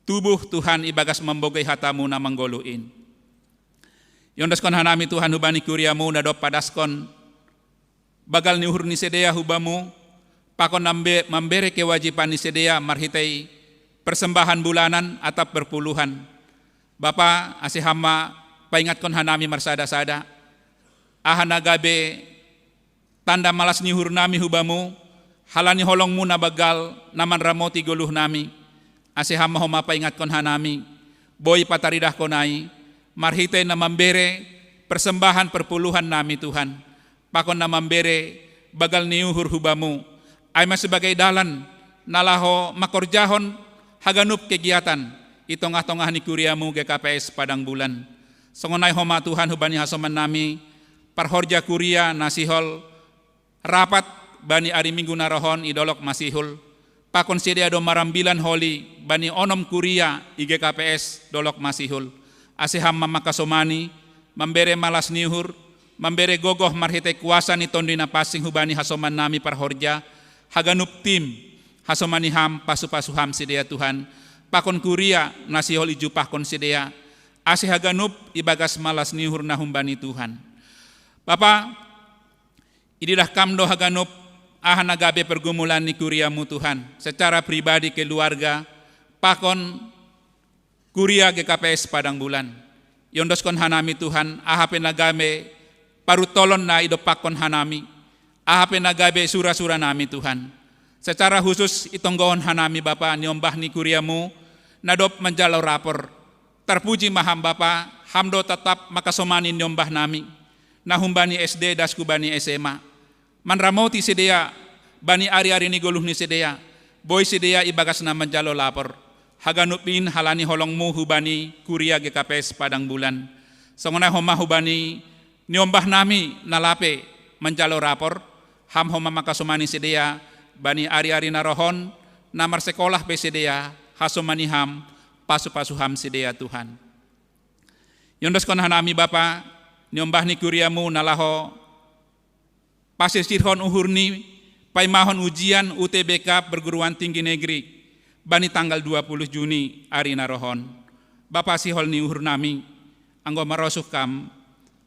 tubuh Tuhan ibagas mambogei hatamu na manggoluh in. Iondoskon hanami Tuhan hubani kuriamu na dob padaskon bagal ni uhur ni sedia hubamu, pakon nambe mambere kewajiban ni sedia marhitei persembahan bulanan atap perpuluhan. Bapa, ase hamma paingatkon hanami marsada-sada, aha na gabe tanda malas ni uhur nami hu Bamu, halani holongMu na banggal na manramoti goluh nami, ase hamma homa paingatkon hanami, boi pataridahkon ai, marhitei na mambere persembahan perpuluhan nami Tuhan, pakon na mambere banggal ni uhur hu Bamu, ai ma sebagai dalan na laho mangkorjahon haganup kegiatan i tongah-tongah ni kuriaMu G K P S Padang Bulan. Songon ai homa Tuhan hubani hasoman nami, parhorja kuria na sihol rapat bani ari Minggu na rohon i dolok Masihul, pakon sidea do marambilan holi bani onom kuria i G K P S dolok Masihul, ase hamma mangkasomani, mambere malas ni uhur, mambere gogoh marhitei kuasa ni Tonduy Napansing hubani hasoman nami parhorja, haganup tim, hasomani Ham, pasu-pasu Ham sidea Tuhan, pakon kuria na sihol ijumpahkon sidea, ase haganup ibagas malas ni uhur na humbani Tuhan. Bapa, ididah Kam do haganup aha na gabe pergumulan ni kuriaMu Tuhan, secara pribadi, keluarga, pakon kuria G K P S Padang Bulan. Iondoskon hanami Tuhan, aha pe na gabe parutolon na idompakkon hanami, aha pe na gabe sura-sura nami Tuhan. Secara husus itonggohon hanami Bapa niombah ni kuriaMu, na dob manjalo rapor. Tarpuji ma Ham Bapa, Ham do tatap mangkasomani niombah nami, na humbani S D dasku bani S M A. Manramoti sidea bani ari-ari ni goluh ni sidea, boi sidea ibagas na manjalo lapor. Haganup in halani holongMu hubani kuria G K P S Padang Bulan. Songon ai homa hubani niombah nami na lape manjalo rapor, Ham homa mangkasomani sidea bani ari-ari na rohon, na marsekolah pe sidea, hasomani Ham, pasu-pasu Ham sidea Tuhan. Iondoskon hanami Bapa niombah ni kuriaMu na laho pasirsirhon uhurni paimahon ujian U T B K perguruan tinggi negeri bani tanggal dua puluh Juni ari na rohon. Bapa, sihol ni uhur nami, anggo marosuh Kam,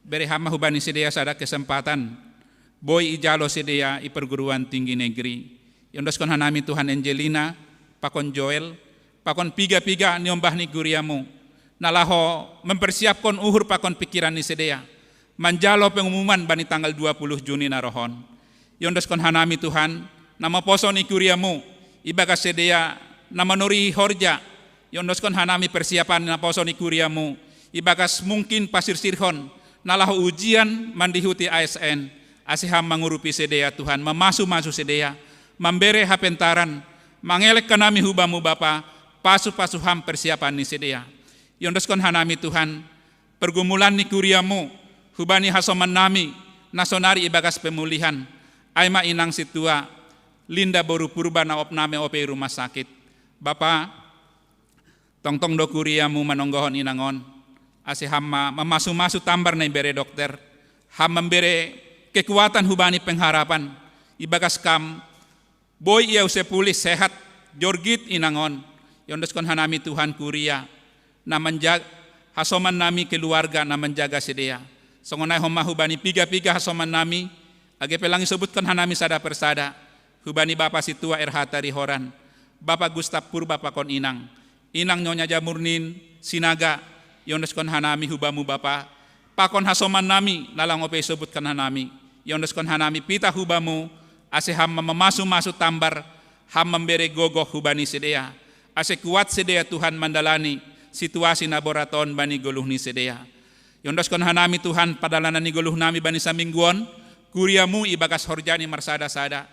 bere Ham ma hubani sidea sada kesempatan, boi ijalo sidea i perguruan tinggi negeri. Iondoskon hanami Tuhan Angelina, pakon Joel, pakon piga-piga niombah ni kuriaMu, na laho mempersiapkon uhur pakon pikiran ni sidea manjalo pengumuman bani tanggal dua puluh Juni na rohon. Iondoskon hanami Tuhan, na maposo ni kuriaMu ibagas sidea na manorihi horja. Iondoskon hanami persiapan na poso ni kuriaMu ibagas mungkin pasirsirhon na laho ujian mandihuti A S N, ase Ham mangurupi sidea Tuhan, mamasu-masu sidea, mambere hapentaran, mangelek hanami hu Bamu Bapa, pasu-pasu Ham persiapan ni sidea. Iondoskon hanami Tuhan, pergumulan ni kuriaMu hubani hasoman nami na sonari ibagas pemulihan, ai ma inang sintua Linda boru Purba na opname ope i rumah sakit. Bapa, tongtong do kuriaMu manonggohon inang on, ase Ham ma mamasu-masu tambar na ibere dokter, Ham mambere kekuatan hubani pengharapan, ibagas Kam boi ia use pulih sehat, jorgit inang on. Iondoskon hanami Tuhan kuria na manjaga, hasoman nami keluarga na manjaga sidea. Songon ai homa hubani piga-piga hasoman nami, age pe lang isobutkon hanami sada persada, hubani Bapa sintua R H Tarihoran, Bapa Gustap Purba pakon inang, inang Nyonya Jamurnin Sinaga, iondoskon hanami hu Bamu Bapa, pakon hasoman nami na lang ope isobutkon hanami. Iondoskon hanami pitah hu Bamu, ase Ham ma mamasu-masu tambar, Ham mambere gogoh hubani sidea, ase kuat sidea Tuhan mandalani situasi na borat on bani goluh ni sidea. Iondoskon hanami Tuhan padalanan ni goluh nami bani saminggu on, kuriaMu ibagas horja ni marsada-sada.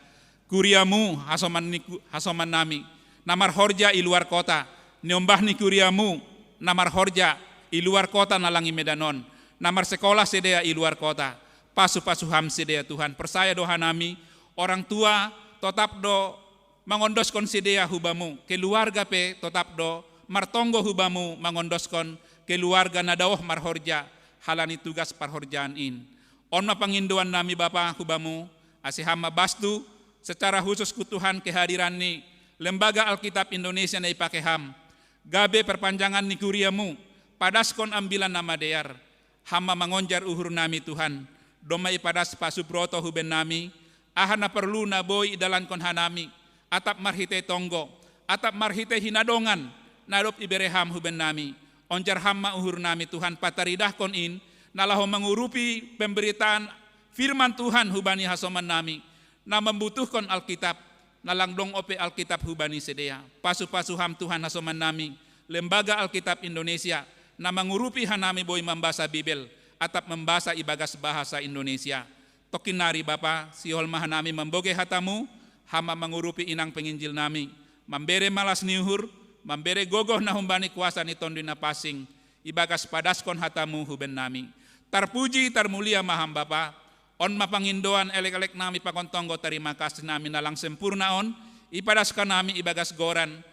KuriaMu hasoman ni ku-, hasoman nami na marhorja i luar kota, niombah ni kuriaMu na marhorja i luar kota na lang i Medan on, na marsekolah sidea i luar kota, pasu-pasu Ham sidea Tuhan. Persaya do hanami, orang tua totap do mangondoskon sidea hu Bamu, keluarga pe totap do martonggo hu Bamu mangondoskon keluarga na daoh marhorja halani tugas parhorjaan in. On ma pangindoan nami Bapa hu Bamu, ase Ham ma bastu secara husus hu Tuhan kehadiran ni Lembaga Alkitab Indonesia na ipake Ham, gabe perpanjangan ni kuriaMu, padaskon Ambilan Namadear. Ham ma mangonjar uhur nami Tuhan, domma ipadas Pa Subroto hubennami, aha na porlu na boi idalankon hanami, atap marhitei tonggo, atap marhitei hinadongan na dob ibere Ham hubennami, Onjar Ham ma uhur nami Tuhan pataridahkon in, na laho mangurupi pemberitaan firman Tuhan hubani hasoman nami, na mambutuhkon Alkitab, na lang dong ope Alkitab hubani sidea. Pasu-pasu Ham Tuhan hasoman nami, Lembaga Alkitab Indonesia, na mangurupi hanami boi mambasa Bibel, atap mambasa ibagas bahasa Indonesia. Tongkin nari Bapa, sihol ma hanami mambogei hatamu, Ham ma mangurupi inang penginjil nami, mambere malas ni uhur, mambere gogoh na humbani kuasa ni Tonduy Napansing, ibagas padaskon hatamu huben nami. Tarpuji, tarmulia ma Ham Bapa, on ma pangindoan elek-elek nami pakon tonggo tarima kasih nami na lang sempurna on, ipadaskon nami ibagas goran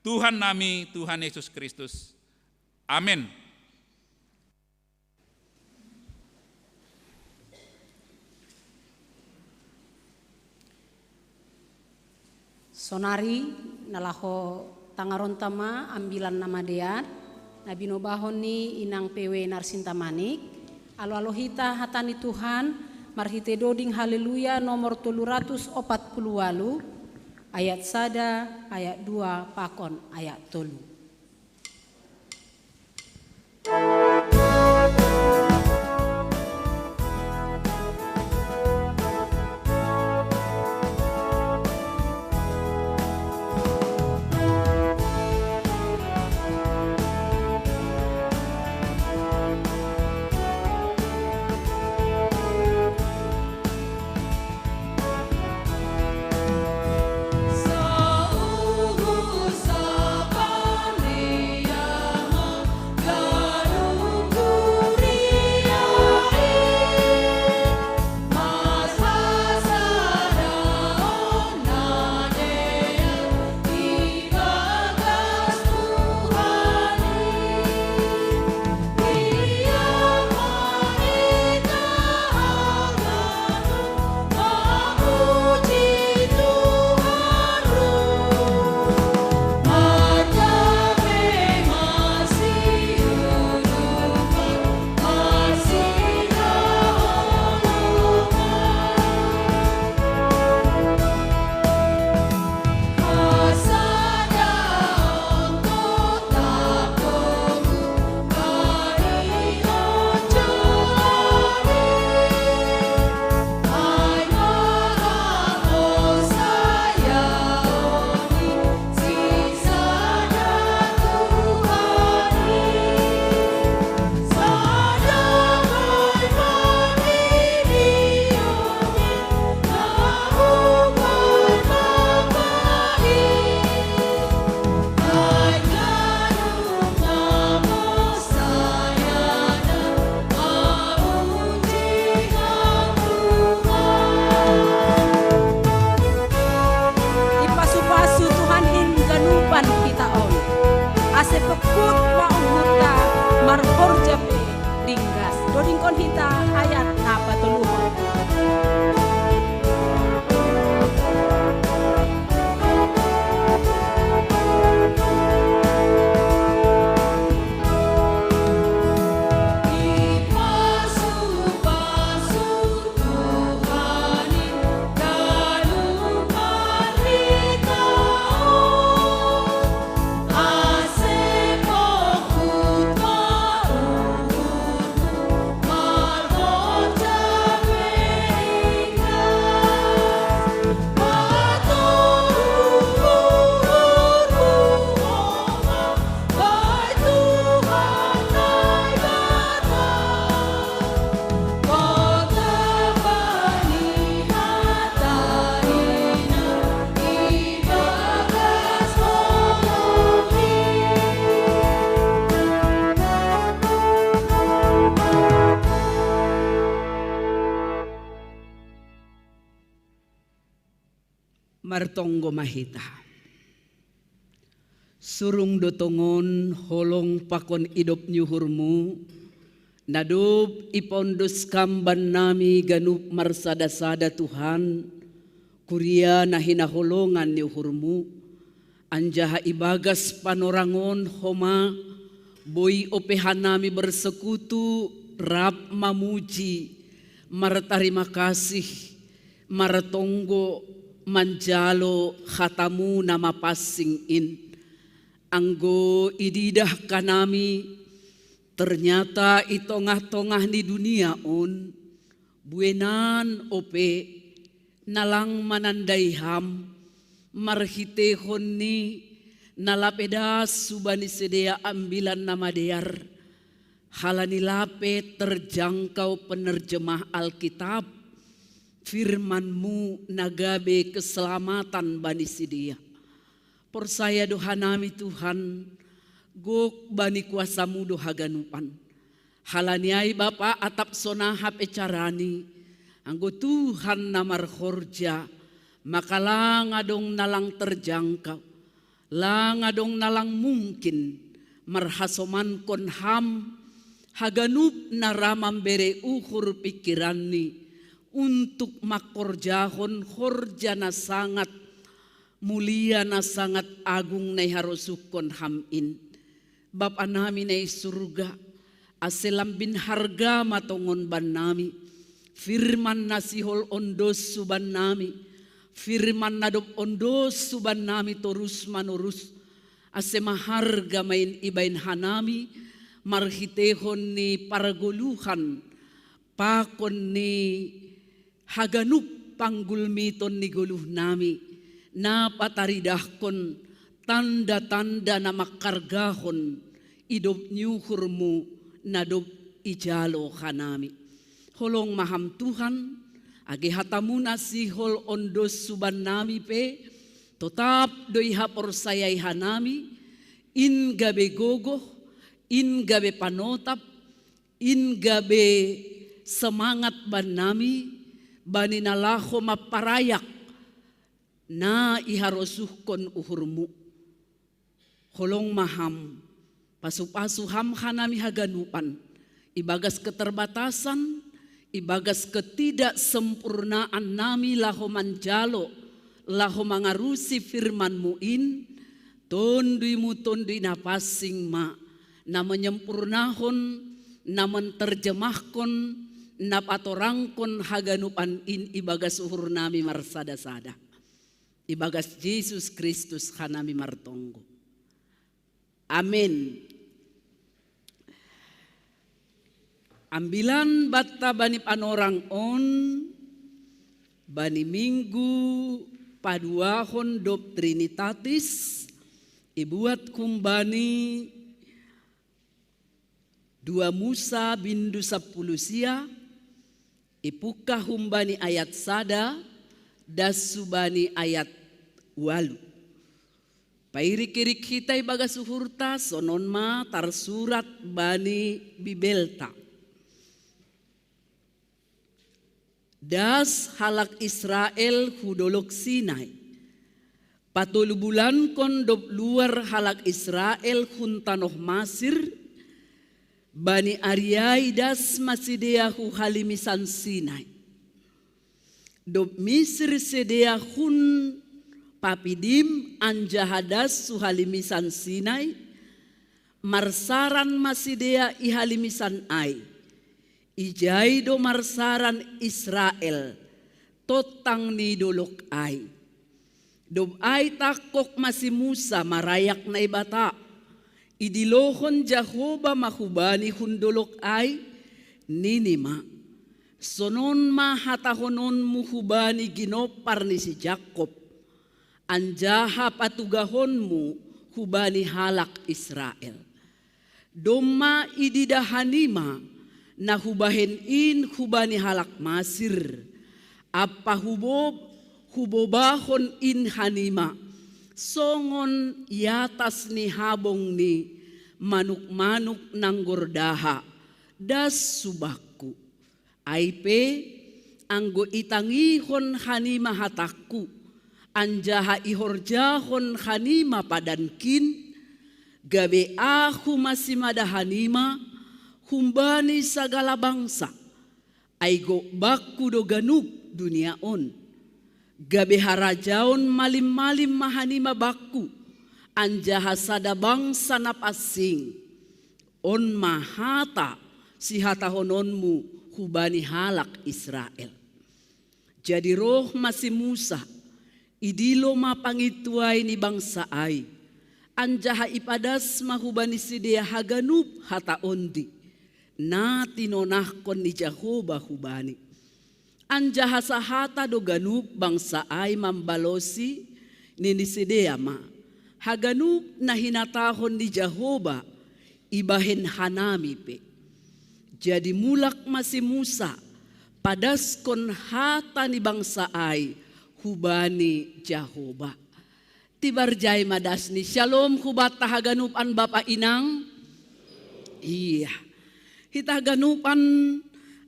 Tuhan nami, Tuhan Yesus Kristus. Amin. Sonari na laho tangaronta ma ambilan na madear, na binobahon ni inang P W Narsinta Manik, alo-alo hita hata ni Tuhan, marhite doding Haleluya nomor tolu ratus opat puluh walu, ayat sada, ayat dua, pakon ayat tolu. Ipasupasu Tuhan in ganupan hita on, ase pekut ma uhurta marhorja pe ringgas. Dodingkon hita ayat na patoluhon. Martonggo ma hita. Surung do tongon holong pakon idop ni uhurmu, na dob ipaondos Kam bannami ganup marsada-sada Tuhan, kuria na hinaholongan ni uhurmu, anjaha ibagas panorangon homa boi ope hanami bersekutu rap mamuji, martarima kasih, martonggo manjalo hatamu na mapansing in. Anggo ididah hanami, Ternyata i tongah-tongah ni dunia on, buenan ope, na lang manandai ham, marhitehon ni na lape das hubani sidea Ambilan Namadear, halani lape terjangkau penerjemah Alkitab, firman-Mu na gabe keselamatan bani sidea. Porsaya do hanami Tuhan, gok bani kuasa-Mu do haganupan. Halani ai Bapa, atap sonaha pe carani, anggo Tuhan na marhorja, maka lang adong na lang terjangkau, lang adong na lang mungkin marhasomankon ham haganup na ra mambere uhur pingkiranni untuk mangkorjahon horja na sangat mulia, na sangat agung na iharosuhkon ham in. Bapa nami na i surga, ase lambin harga ma tongon bannami firman na sihol on dos hubannami, firman na dob on dos hubannami torus manorus, ase maharga ma in ibaen hanami marhitehon ni pargoluhan pakon ni haganup panggulmiton ni goluhnami, na pataridahkon tanda-tanda na mangkargahon idop ni uhur-Mu na dob ijalo hanami. Holong ma Ham Tuhan, age hata-Mu na sihol on dos hubannami pe, totap do ihaporsayai hanami, in gabe gogoh, in gabe panotap, in gabe semangat bannami, bani na laho mamparayak na iharosuhkon uhur-Mu. Holong ma Ham, pasu-pasu Ham hanami haganupan, ibagas keterbatasan, ibagas ketidaksempurnaan nami laho manjalo, laho mangarusi firman-Mu in, Tonduy-Mu Tonduy na pansing ma, na menyempurnahon, na menterjemahkon, na patorangkon haganupan in ibagas uhurnami marsada-sada. Ibagas Jesus Kristus hanami martonggo. Amen. Ambilan banta bani panorang on, bani Minggu paduahon dob Trinitatis, ibuat humbani dua Musa bindu sampulu sia, ipungkah humbani ayat sada, das hubani ayat ualu. Pairik-irik hita ibagas uhurta, sonon ma tarsurat bani Bibelta. Das halak Israel hu dolok Sinai. Patolu bulankon dob luar halak Israel hun tanoh Masir, bani ari ai das ma sidea hu halimisan Sinai. Dob misir sidea hun Papidim anjaha das hu halimisan Sinai, marsaran ma sidea i halimisan ai. Ijai do marsaran Israel, tontang ni dolok ai. Dob ai tangkog ma si Musa marayak Naibata. Idilohon Jahowa ma hubani hun dolok ai, nini ma: Sonon ma hatahononmu hubani ginompar ni si Jakob, anjaha patugahonmu hubani halak Israel. Domma ididah hanima na hubahen in hubani halak Masir, ampa hubob hubobahon in hanima, songon i atas ni habong ni manuk-manuk nanggordaha, das hu bakku. Ai pe, anggo itangihon hanima hatangku, anjaha ihorjahon hanima padankin, gabe ahu ma simada hanima humbani sagala bangsa, ai gok bakku do ganup dunia on. Gabe harajaon malim-malim ma hanima bakku, anjaha sada bangsa na pansing. On ma hata sihatahononmu hubani halak Israel. Jadi roh ma si Musa, idilo ma pangintuai ni bangsa ai, Anjaha ipadas ma hubani sidea haganup hata ondi, na tinonahkon ni Jahowa hubani. Anjaha sahata do ganup bangsa ai mambalosi, nini sidea ma: Haganup na hinatahon ni Jahowa ibahen hanami pe. Jadi mulak ma si Musa, padaskon hata ni bangsa ai hubani Jahowa. Tibar jai ma das ni Shalom hubanta haganupan, bapa inang. Iya. Hita haganupan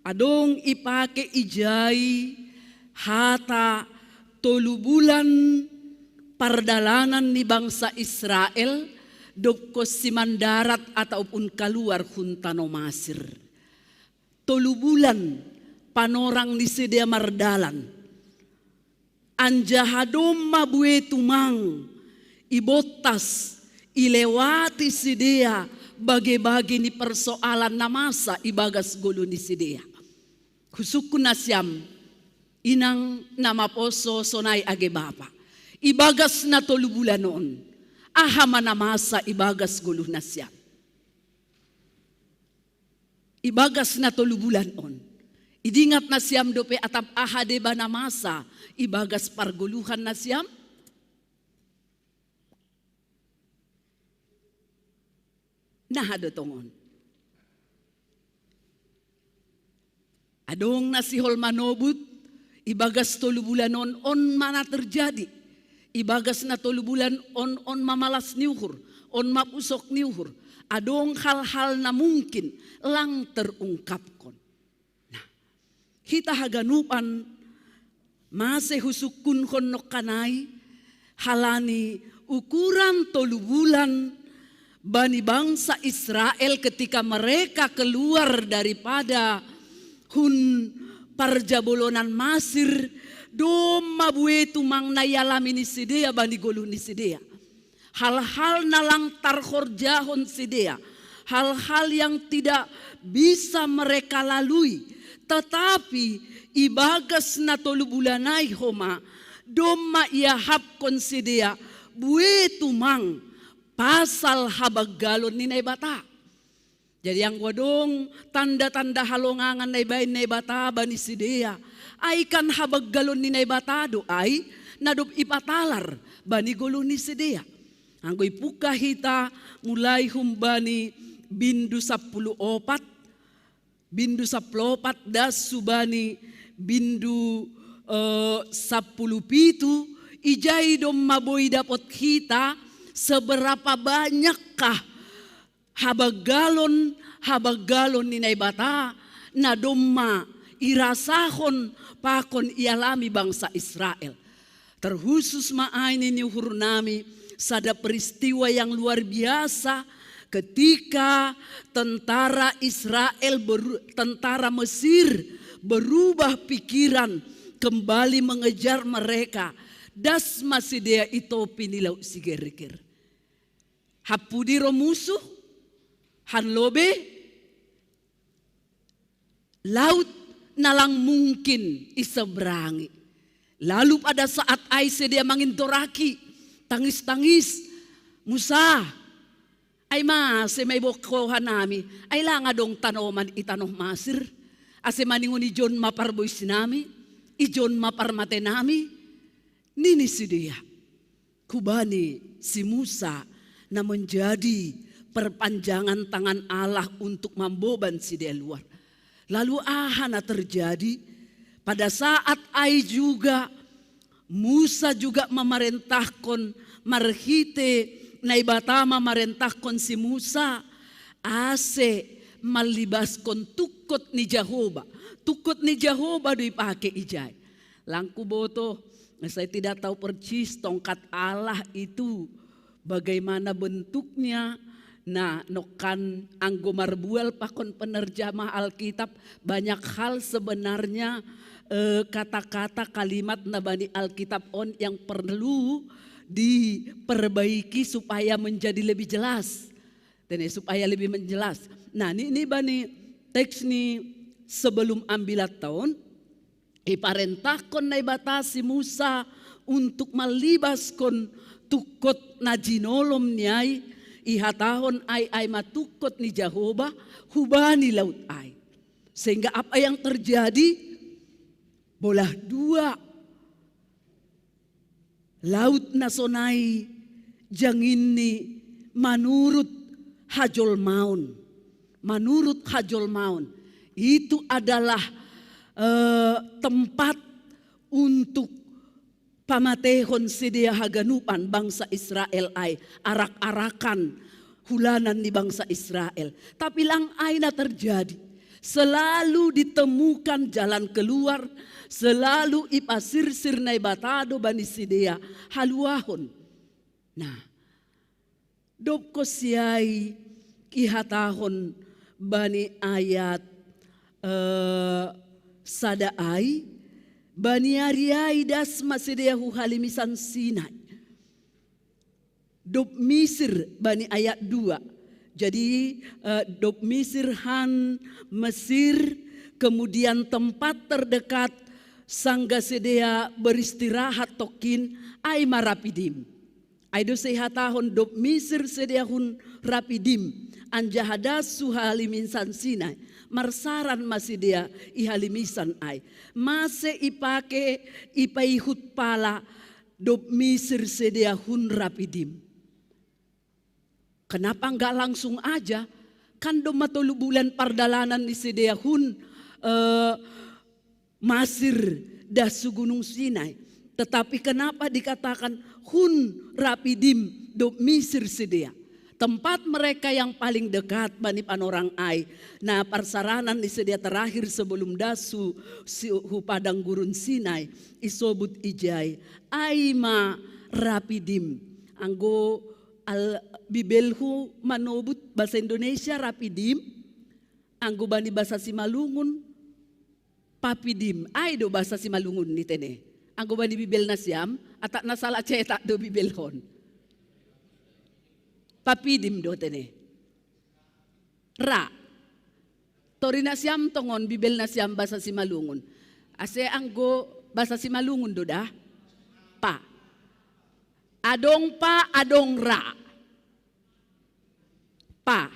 adong ipake ijai hata tolu bulan pardalanan ni bangsa Israel, dokkon simandarat ataupun kaluar hun tano Masir. Tolu bulan panorang ni sidea mardalan. Anjaha domma bue tumang ibontas, ilewati sidea bage-bage ni persoalan na masa ibagas goluh ni sidea. Husungkun nasiam, inang na maposo sonai age bapa. Ibagas na tolu bulan on, aha ma na masa ibagas goluh nasiam? Ibagas na tolu bulan on, idingat nasiam dope atap aha deba na masa ibagas pargoluhan nasiam? Naha do tongon. Adong na sihol manobut, ibagas tolu bulan on, on ma na terjadi. Ibagas na tolu bulan on, on ma malas ni uhur, on ma pusok ni uhur. Adong hal-hal na mungkin lang terungkapkon. Nah, hita haganupan mase husungkunhon nongkanai, halani ukuran tolu bulan bani bangsa Israel ketika mereka keluar daripada hun parjabolonan Masir, domma bue tumang na ialami ni sidea bani goluh ni sidea. Hal-hal na lang tarhorjahon sidea, hal-hal yang tidak bisa mereka lalui, tetapi ibagas na tolu bulan ai homa, domma iahapkon sidea bue tumang pasal habanggalon ni Naibata. Jadi anggo adong tanda-tanda halongangan na ibaen Naibata bani sidea, ai kan habanggalon ni Naibata do ai na dob ipatalar bani goluh ni sidea. Anggo ipungka hita mulai humbani bindu sapuluh opat, bindu sapuluh opat das subani bindu eh, sapuluh pitu, ijai domma boi dapot hita seberapa banyakkah habanggalon, habanggalon ni Naibata na domma irasahon pakon ialami bangsa Israel. Terkhusus ma ai nini uhurnami sada peristiwa yang luar biasa ketika tentara Israel, tentara Mesir berubah pikiran, kembali mengejar mereka. Das ma sidea i topi ni Laut Sigerger. Hampudi ro musuh, han lobe, laut na lang mungkin iseberangi. Lalu pada saat ai sidea mangindoraki, tangis-tangis, Musa, ai mase ma iboan ho hanami, ai lang adong tanoman i tanoh Masir, ase maningon ijon ma parboisnami, ijon ma parmatenami, nini sidea. Hubani si Musa na menjadi perpanjangan tangan Allah untuk mamboban sidea luar. Lalu aha na terjadi? Pada saat ai juga Musa juga memerintahkon marhite Naibata memerintahkon si Musa ase mallibaskon tungkot ni Jahowa. Tungkot ni Jahowa do ipake ijai. Lang huboto, saya tidak tahu persis tongkat Allah itu bagaimana bentuknya. Nah, nongkan anggo marbual pakon penerjemah Alkitab, banyak hal sebenarnya eh, kata-kata kalimat na bani Alkitab on yang perlu diperbaiki supaya menjadi lebih jelas. Tene supaya lebih menjelas. Nah, ni, ni bani teks ni sebelum ambilat tahun, iparentahkon Naibata si Musa untuk mallibaskon tukkot na jinolom ni ai, ihatahon ai ai ma tukkot ni Jahowa hubani laut ai. Sehingga apa yang terjadi? Bolah dua. Laut na sonai janginni manurut hajolmaon. Manurut hajolmaon. Itu adalah eh, tempat untuk pamatehon sidea haganupan bangsa Israel ai, arak-arakan hulanan ni bangsa Israel. Tapi lang ai na terjadi. Selalu ditemukan jalan keluar, selalu ipasirsir Naibata do bani sidea haluahon. Nah, dob kosiai ihatahon bani ayat eh, sada ai, bani ari ai das ma sidea hu halimisan Sinai. Dob misir bani ayat dua. Jadi eh, dob misir han Mesir, kemudian tempat terdekat sangga sidea beristirahat tokkin ai ma Rapidim. Ai do sehatahon dob misir sidea hun Rapidim, anjaha das hu halimisan Sinai, marsaran ma sidea i halimisan ai. Mase ipake ipaihut pala dob misir sidea hun Rapidim? Kenapa nggak langsung aja? Kan domma tolu bulan pardalanan ni sidea hun eh, Masir das hu Gunung Sinai. Tetapi kenapa dikatakan hun Rapidim dob misir sidea? Tempat mereka yang paling dekat bani panorang ai. Nah, parsaranan ni sidea terakhir sebelum das hu, si- hu padang gurun Sinai isobut ijai ai ma Rapidim. Anggo al Bibelhu manobut bahasa Indonesia Rapidim, anggo bani bahasa Simalungun Papidim, ai do bahasa Simalungun ni tene. Anggo bani Bibel nasiam, atak na salah cetak do Bibelhon. Papidim do tene. Ra. Tori nasiam tongon Bibel nasiam bahasa Simalungun. Ase anggo bahasa Simalungun do dah. Pa. Adong pa, adong ra. Pa.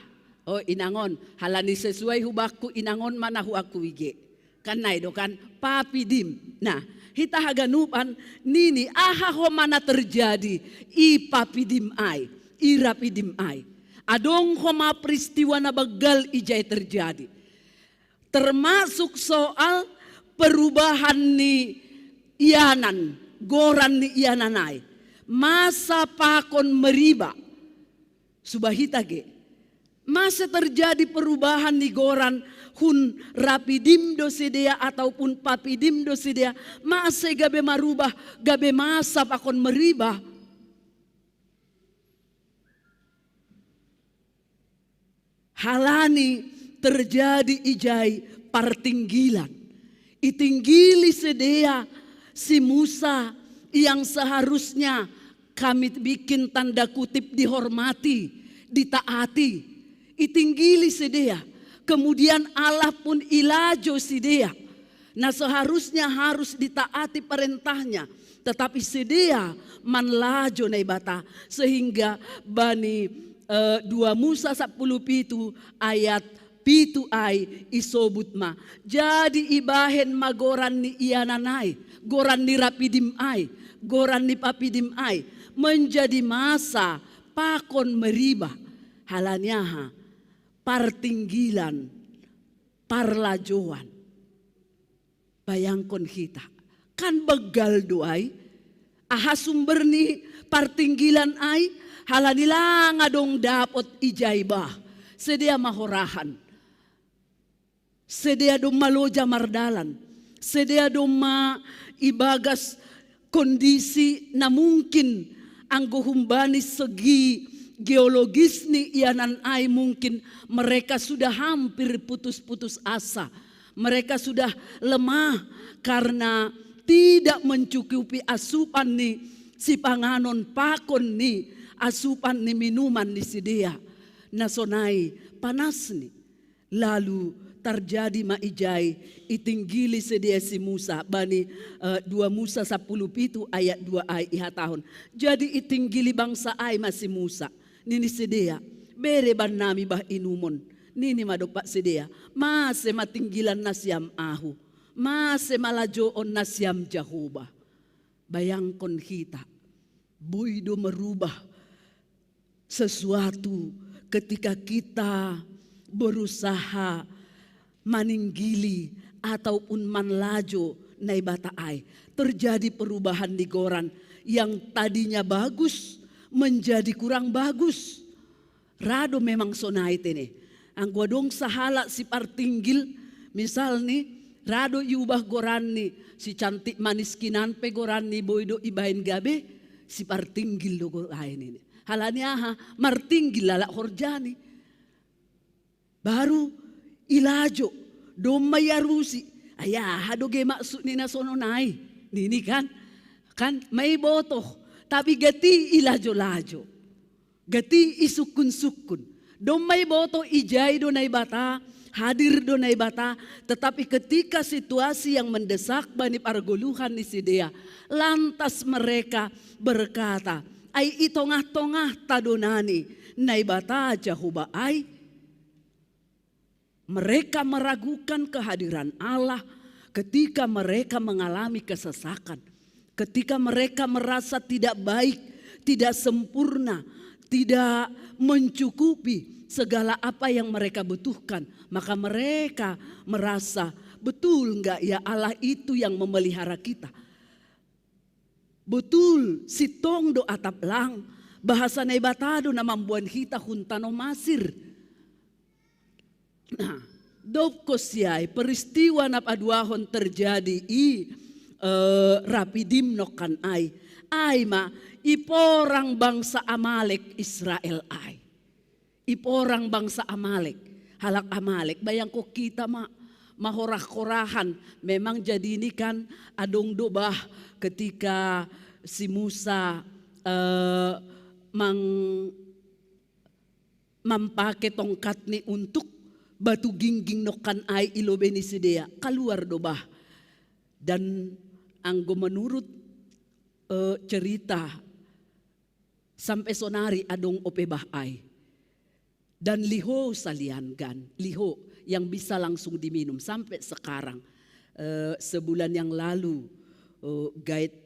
Oh, inangon. Halani sesuai hubakku inangon mana huakku ige. Kan nai do kan? Papidim. Nah, hita haganupan nini aha ho mana terjadi i Papidim ai, i Rapidim ai. Adong ho ma peristiwa na banggal ijai terjadi. Termasuk soal perubahan ni ianan, goran ni ianan ai. Masa pakon Meriba. Suba hita ge. Masa terjadi perubahan ni goran hun Rapidim do sidea ataupun Papidim do sidea. Masa gabe marubah, gabe masa pakon Meriba. Halani terjadi ijai partinggilan. Itinggili sidea si Musa yang seharusnya kami bikin tanda kutip dihormati, ditaati. Itinggili sidea. Kemudian Allah pun ilajo sidea. Nah, seharusnya harus ditaati perintahnya. Tetapi sidea manlajo Naibata sehingga bani eh, dua Musa sapuluh pitu ayat pitu ai isobut ma. Jadi ibahen ma goran ni ianan ai, goran ni Rapidim ai, goran ni Papidim ai menjadi masa pakon Meriba. Halani aha? Partinggilan, parlajoan. Bayangkon hita. Kan begal do ai. Aha sumber ni partinggilan ai? Halani lang adong dapot ijai bah. Sidea ma horahan. Sidea domma loja mardalan. Sidea domma ibagas kondisi na mungkin anggo humbani segi geologis ni ianan ai mungkin mereka sudah hampir putus-putus asa. Mereka sudah lemah karena tidak mencukupi asupan ni sipanganon pakon ni asupan ni minuman ni sidea. Na sonai panas ni. Lalu Tarjadi ma ijai, itinggili sidea si Musa, bani eh, dua Musa sapuluh pitu ayat dua ai ihatahon. Jadi itinggili bangsa ai ma si Musa, nini sidea, bere bannami bah inumon. Nini ma dompak sidea, mase ma tinggilan nasiam ahu, mase ma lajoon nasiam Jahowa. Bayangkon hita, boi do merubah sesuatu ketika kita berusaha maninggili ataupun manlajo Naibata ai. Terjadi perubahan di goran, yang tadinya bagus menjadi kurang bagus. Rado memang sonai tene. Anggo adong sahalak sipartinggil, misal ni, rado iubah goranni, si cantik manis kinan pe goranni boi do ibaen gabe, sipartinggil do goranni. Halani aha, martinggil halak horjani. Baru ilajo, domma iarusi. Ai aha do ge maksud ni na sononai, nini kan? Kan maibotoh, tapi gati ilajo-lajo. Gati isukkun-sukkun. Domma ibotoh ijai do Naibata, hadir do Naibata, tetapi ketika situasi yang mendesak bani pargoluhan ni sidea, lantas mereka berkata, ai i tongah-tongahta do nani Naibata Jahowa ai. Mereka meragukan kehadiran Allah ketika mereka mengalami kesesakan, ketika mereka merasa tidak baik, tidak sempurna, tidak mencukupi segala apa yang mereka butuhkan, maka mereka merasa, betul nggak ya Allah itu yang memelihara kita? Betul, sintong do atap lang, bahasa Naibata do na mamboan hita hun tano Masir. Nah, dobkon siai peristiwa na paduahon terjadi i eh, Rapidim nongkan ai. Ai ma, iporang bangsa Amalek Israel ai. Iporang bangsa Amalek, halak Amalek. Bayangkon hita ma, mahorah-horahan. Memang jadi ni kan adong do bah ketika si Musa eh, mang mampake tongkatni untuk batu gingging nongkan ai i lobei ni sidea, kaluar do bah. Dan anggo menurut eh, cerita, sampe sonari adong ope bah ai. Dan liho salian gan, liho yang bisa langsung diminum sampe sekarang. Eh, sebulan yang lalu eh, guide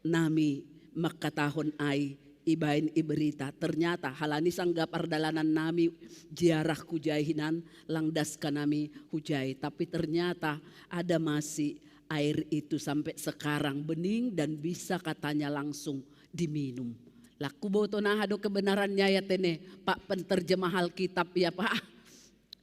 nami mangkatahon ai ibaen i berita. Ternyata halani sangga pardalanan nami ziarah hujai hinan, lang das hanami hujai. Tapi ternyata ada masih air itu sampai sekarang bening dan bisa katanya langsung diminum. Lah huboto naha do kebenarannya ya tene, Pak penterjemah Alkitab ya Pak.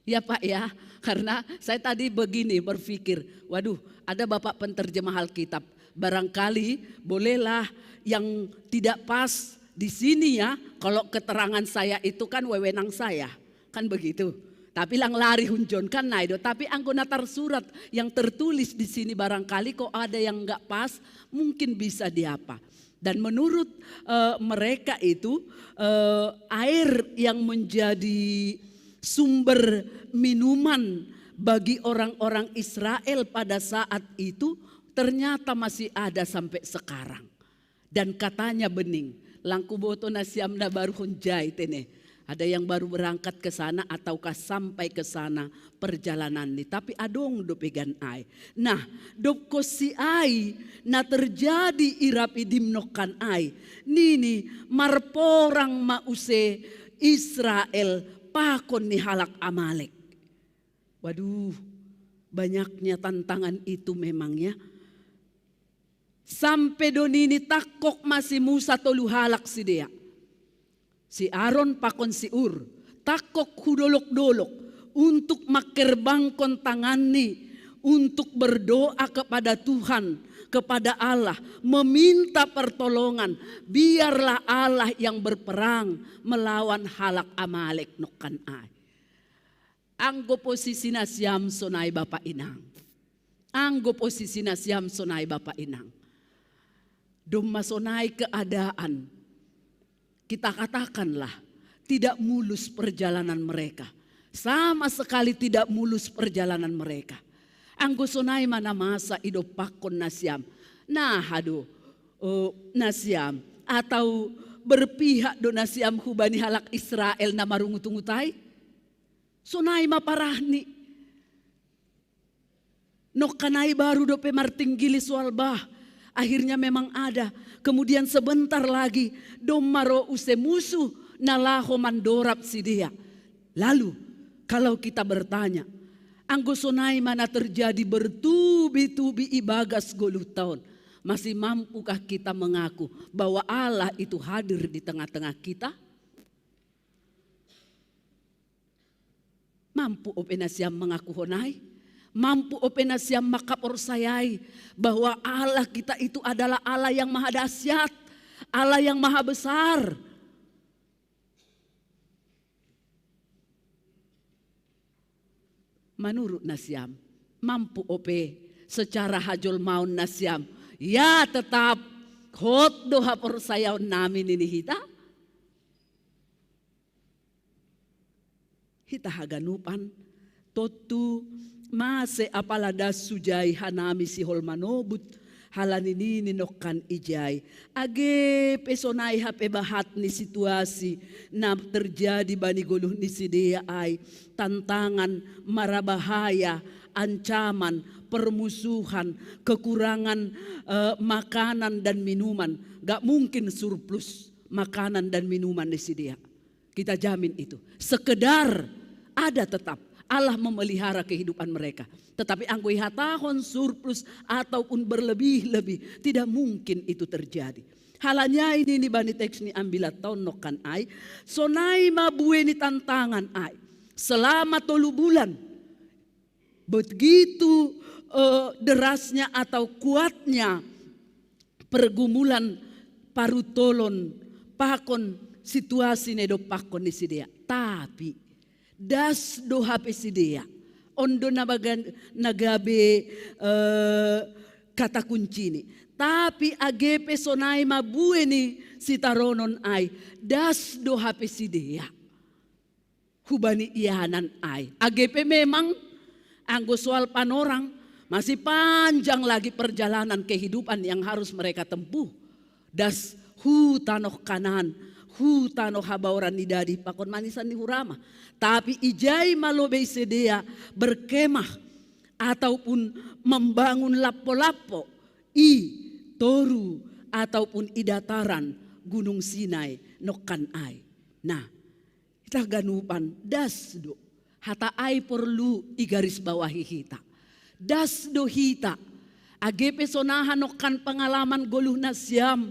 Ya Pak ya, karena saya tadi begini berpikir, waduh, ada Bapak penterjemah Alkitab. Barangkali bolehlah yang tidak pas di sini ya, kalau keterangan saya itu kan wewenang saya. Kan begitu. Tapi lang lari hunjon kan nai do. Tapi anggo na tarsurat yang tertulis di sini barangkali kok ada yang nggak pas, mungkin bisa diapa. Dan menurut eh, mereka itu eh, air yang menjadi sumber minuman bagi orang-orang Israel pada saat itu ternyata masih ada sampai sekarang. Dan katanya bening, lang huboto nasiam na baru hujai tene. Ada yang baru berangkat ke sana ataukah sampai ke sana perjalanan ni. Tapi adong dope gan ai. Nah, dobkon siai na terjadi i Rapidim nongkan ai. Nini, marporang ma use Israel pakon ni halak Amalek. Waduh, banyaknya tantangan itu memang ya. Sampe do nini tangkok ma si Musa tolu halak sidea. Si Aron pakon si Ur, tangkok hu dolok-dolok untuk mangkerbangkon tanganni untuk berdoa kepada Tuhan, kepada Allah, meminta pertolongan. Biarlah Allah yang berperang melawan halak Amalek nongkan ai. Anggo posisi nasiam sonai Bapak Inang. Anggo posisi nasiam sonai Bapak Inang. Domma sonai keadaan. Kita katakanlah tidak mulus perjalanan mereka. Sama sekali tidak mulus perjalanan mereka. Anggo sonai ma na masa idompakkon nasiam. Nah, aduh, oh, nasiam. Atau berpihak do nasiam hubani halak Israel na marungut-ungut ai? Sonai ma parahni. Nongkanai baru dope martinggili soal bah. Akhirnya memang ada. Kemudian sebentar lagi domma ro use musuh na laho mandorap sidea. Lalu kalau kita bertanya, anggo sonai ma na terjadi bertubi-tubi ibagas goluh taon, masih mampukah kita mengaku bahwa Allah itu hadir di tengah-tengah kita? Mampu ope nasiam mengakuhon ai? Mampu ope nasiam makaporsayai bahwa Allah kita itu adalah Allah yang maha dahsyat, Allah yang maha besar? Manurut nasiam, mampu ope secara hajolmaon nasiam, ya tetap hot do haporsayaon nami nini hita? Hita haganupan, tontu mase apala das sujai hanami sihol manobut, halani nini nongkan ijai. Age pe sonai hape bahat ni situasi na terjadi bani goluh ni sidea ai, tantangan, marabahaya, ancaman, permusuhan, kekurangan eh, makanan dan minuman. Gak mungkin surplus makanan dan minuman ni sidea. Kita jamin itu. Sekedar ada tetap. Allah memelihara kehidupan mereka. Tetapi anggo ihatahon surplus ataupun berlebih-lebih, tidak mungkin itu terjadi. Halani ai nini bani teks ni ambilat taon nongkan ai, sonai ma bue ni tantangan ai. Selama tolu bulan, begitu eh, derasnya atau kuatnya pergumulan parutolon pakon situasi na idompakkon ni sidea. Tapi das do hape sidea. On do na bagan na gabe eh, kata kuncini. Tapi age pe sonai ma bue ni sitaronon ai, das do hape sidea hubani ianan ai. Age pe memang anggo soal panorang, masih panjang lagi perjalanan kehidupan yang harus mereka tempuh. Das hu tanoh Kanaan, hu tanoh habaoran ni dadi pakon manisan ni hurama. Tapi ijai ma lobei sidea berkemah ataupun membangun lappo-lappo i toru ataupun i dataran Gunung Sinai nongkan ai. Nah, hita ganupan das do. Hata ai porlu igarisbawahi hita. Das do hita. Age pe sonaha nongkan pengalaman goluh nasiam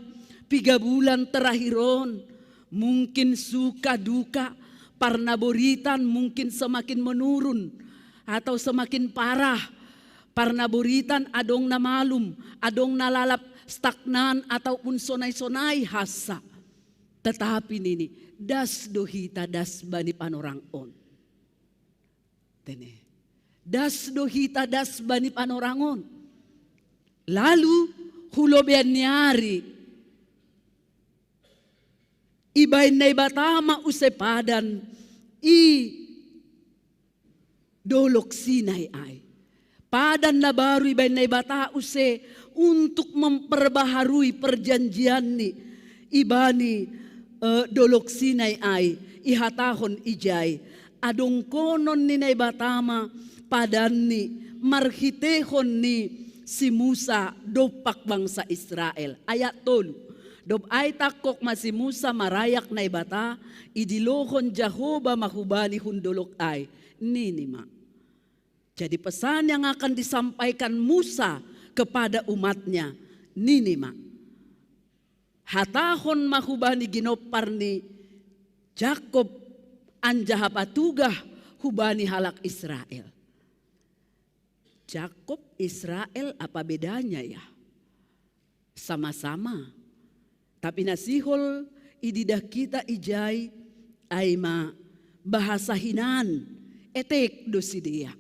piga bulan terakhir on. Mungkin suka duka, parnaboritan mungkin semakin menurun atau semakin parah. Parnaboritan adong na malum, adong na lalap stagnan ataupun sonai-sonai hassa. Tetapi nini, das do hita das bani panorang on. Tene. Das do hita das bani panorang on. Lalu hulobean ni ari ibaen Naibata ma use padan i dolok Sinai ai. Padan na baru ibaen Naibata use untuk memperbaharui perjanjianni ibani eh, dolok Sinai ai, ihatahon ijai. Adongkonon ni Naibata ma padanni marhiteihon ni si Musa dompak bangsa Israel. Ayat tolu. Dob ai tangkok ma si Musa marayak Naibata, idilohon Jahowa ma hubani hun dolok ai. Nini ma. Jadi pesan yang akan disampaikan Musa kepada umatnya, nini ma. Hatahon ma hubani ginompar ni Jakob anjaha patugah hubani halak Israel. Jakob, Israel, apa bedanya ya? Sama-sama. Tapi na sihol ididah kita ijai ai ma bahasa hinan, etek do sidea.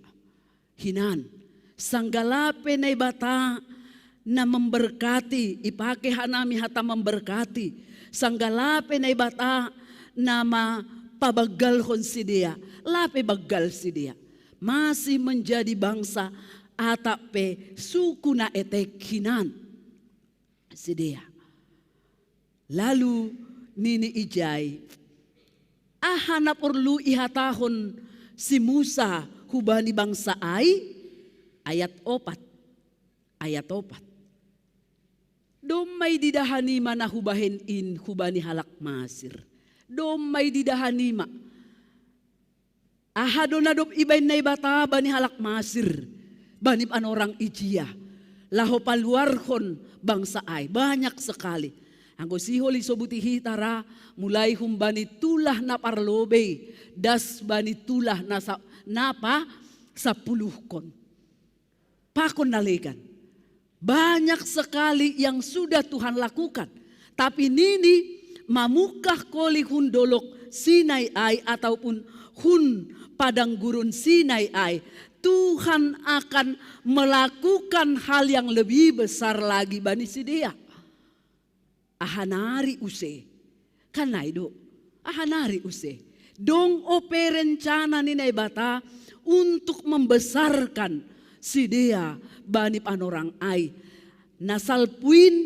Hinan, sanggalape Naibata na memberkati, ipake hanami hata memberkati. Sanggalape Naibata na ma pabanggalhon sidea. Lape banggal sidea, masih menjadi bangsa atap pe suku na etek hinan sidea. Lalu nini ijai, aha na porlu ihatahon si Musa hubani bangsa ai? Ayat opat. Ayat opat. Domma ididah hanima na hubahen in hubani halak Masir. Domma ididah hanima. Aha do na dob ibahen Naibata bani halak Masir, bani panorang ijia, laho paluarhon bangsa ai? Banyak sekali. Anggo sihol isobuti hita ra, mulai humbani tulah na parlobei, das bani tulah na sa-, na pasampuluhkon. Pakon na legan. Banyak sekali yang sudah Tuhan lakukan. Tapi nini, mamungkah koli hun dolok Sinai ai ataupun hun padang gurun Sinai ai, Tuhan akan melakukan hal yang lebih besar lagi bani sidea. Aha nari use? Kan ai do. Aha nari use? Dong ope rencana ni Naibata untuk membesarkan sidea bani panorang ai. Na salpu in,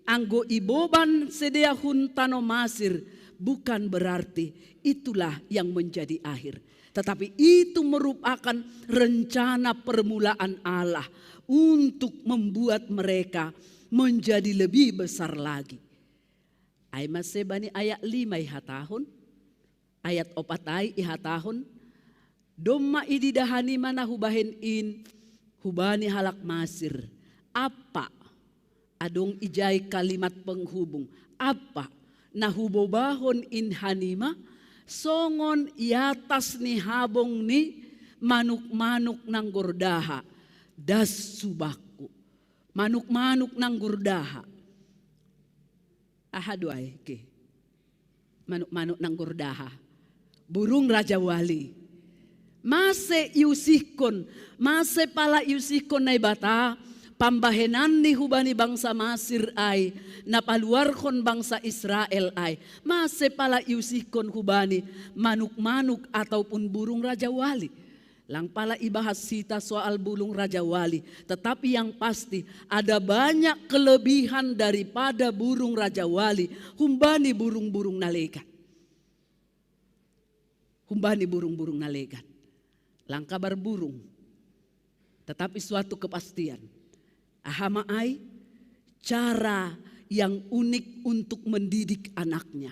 anggo iboban sidea hun tano Masir, bukan berarti itulah yang menjadi akhir. Tetapi itu merupakan rencana permulaan Allah untuk membuat mereka menjadi lebih besar lagi. Ai mase bani ayat lima ihatahon, ayat opat ai ihatahon, domma ididah hanima na hubahen in hubani halak Masir. Apa, adong ijai kalimat penghubung. Apa, na hubobahon in hanima, songon i atas ni habong ni manuk-manuk nanggordaha, das subakku. Manuk-manuk nanggordaha. Aha do ai ke? Manuk-manuk nanggordaha. Burung rajawali. Mase iusihkon, mase pala iusihkon Naibata pambahenan ni hubani bangsa Masir ai, na paluarhon bangsa Israel ai. Mase pala iusihkon hubani manuk-manuk ataupun burung rajawali. Lang pala ibahas hita soal burung rajawali, tetapi yang pasti ada banyak kelebihan daripada burung rajawali humbani burung-burung na legan. Humbani burung-burung na legan. Lang kabar burung, tetapi suatu kepastian. Aha ma ai? Cara yang unik untuk mendidik anaknya.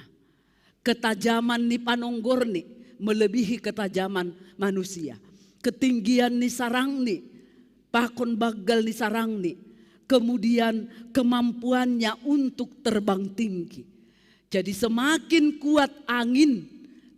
Ketajaman ni panonggorni melebihi ketajaman manusia. Ketinggian ni sarangni, pakon banggal ni sarangni, kemudian kemampuannya untuk terbang tinggi. Jadi semakin kuat angin,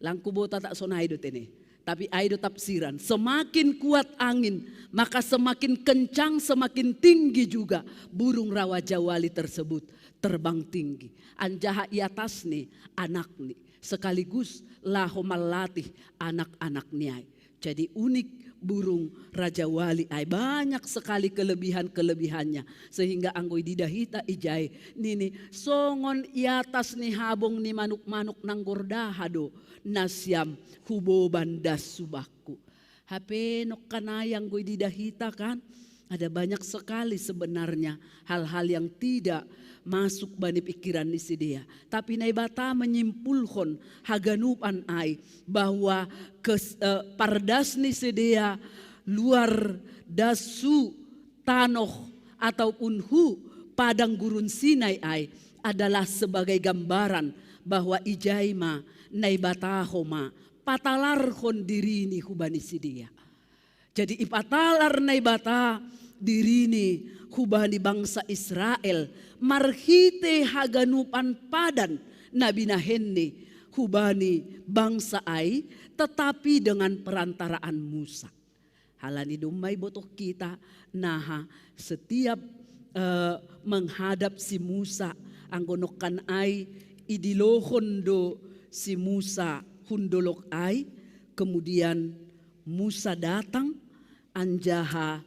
lang kuboto tak sonai do tene. Tapi ai do tafsiran, semakin kuat angin, maka semakin kencang, semakin tinggi juga burung rajawali tersebut terbang tinggi. Anjaha i atasni anakni, sekaligus laho mallatih anak-anakni ai. Jadi unik burung rajawali ai, banyak sekali kelebihan-kelebihannya. Sehingga anggo ididah hita ijai nini, songon i atas ni habong ni manuk-manuk nanggordaha do nasiam huboban das subakku. Hape nongkan ai anggo ididah hita kan, ada banyak sekali sebenarnya hal-hal yang tidak masuk bani pikiran ni sidea. Tapi Naibata menyimpulhon haganupan ai bahwa kes, eh, pardas ni sidea luar das hu tanoh ataupun hu padang gurun Sinai ai adalah sebagai gambaran bahwa ijai ma Naibata ho ma patalarhon dirini hubani sidea. Jadi ipatalar Naibata dirini hubani bangsa Israel marhite haganupan padan na binahenni hubani bangsa ai, tetapi dengan perantaraan Musa. Halani domma ibotoh hita naha setiap, eh, menghadap si Musa, anggo nongkan ai idilohon do si Musa hun dolok ai, kemudian Musa datang, anjaha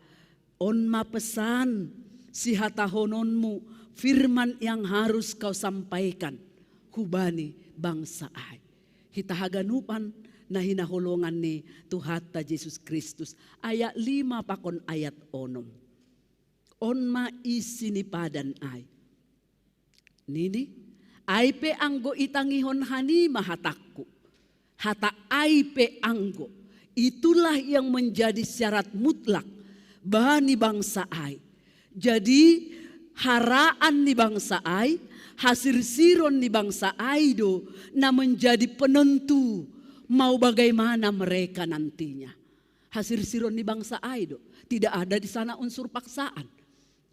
on ma pesan sihatahononmu, firman yang harus kau sampaikan hubani bangsa ai. Hita haganupan Na hinaholongan ni Tuhanta Jesus Kristus. Ayat lima pakon ayat onom. On ma isi ni padan ai. Nini, ai pe anggo itangihon hanima hatakku. Hata ai pe anggo. Itulah yang menjadi syarat mutlak bani bangsa ai. Jadi haraan ni bangsa ai, hasirsiron ni bangsa ai do na menjadi penentu mau bagaimana mereka nantinya. Hasirsiron ni bangsa ai do. Tidak ada di sana unsur paksaan.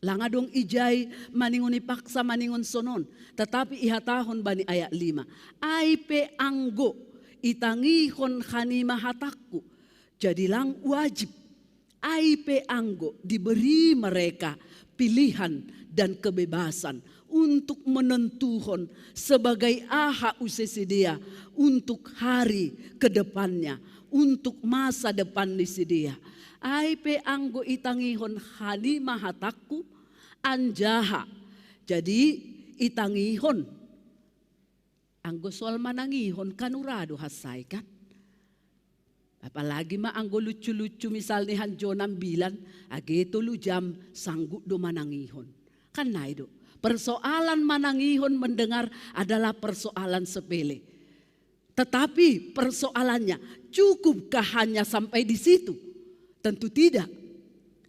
Lang adong ijai maningon ipaksa maningon sonon. Tetapi ihatahon bani ayat lima. Ai pe anggo itangihon hanima hatakku. Jadi lang wajib. Ai pe anggo diberi mereka pilihan dan kebebasan untuk menentuhon sebagai aha use sidea untuk hari ke depannya, untuk masa depan ni sidea. Ai pe anggo itangihon hanima hatakku, anjaha. Jadi itangihon. Anggo soal manangihon kan ura do hasai kan. Apalagi ma anggo lucu-lucu misal ni hanjonan bilan, age tolu jam sanggup do manangihon. Kan nai do. Persoalan manangihon mendengar adalah persoalan sepele. Tetapi persoalannya, cukupkah hanya sampai di situ? Tentu tidak.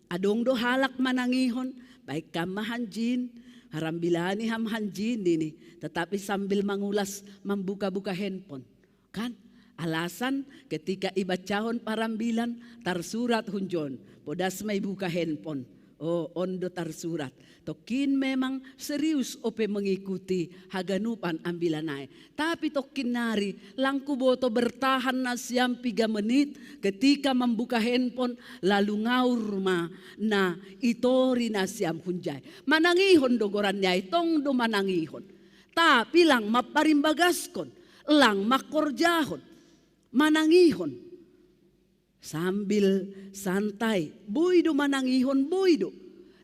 Adong do halak manangihon, baik kam ma hanjin, harambilani ham hanjin nini, tetapi sambil mangulas mambuka-buka handphone. Kan? Alasan ketika ibacahon parambilan tarsurat hunjon, podas ma ibuka handphone. Oh, on do tarsurat. Tokkin memang serius ope mengikuti haganupan ambilan ai. Tapi tokkin nari lang kuboto bertahan nasiam piga menit ketika mambuka handphone lalu ngaur ma na itori nasiam hunjai. Manangihon do goran ni ai tong do manangihon. Tapi lang maparimbagaskon, lang makorjahon, manangihon. Sambil santai, boi do manangihon, boi do.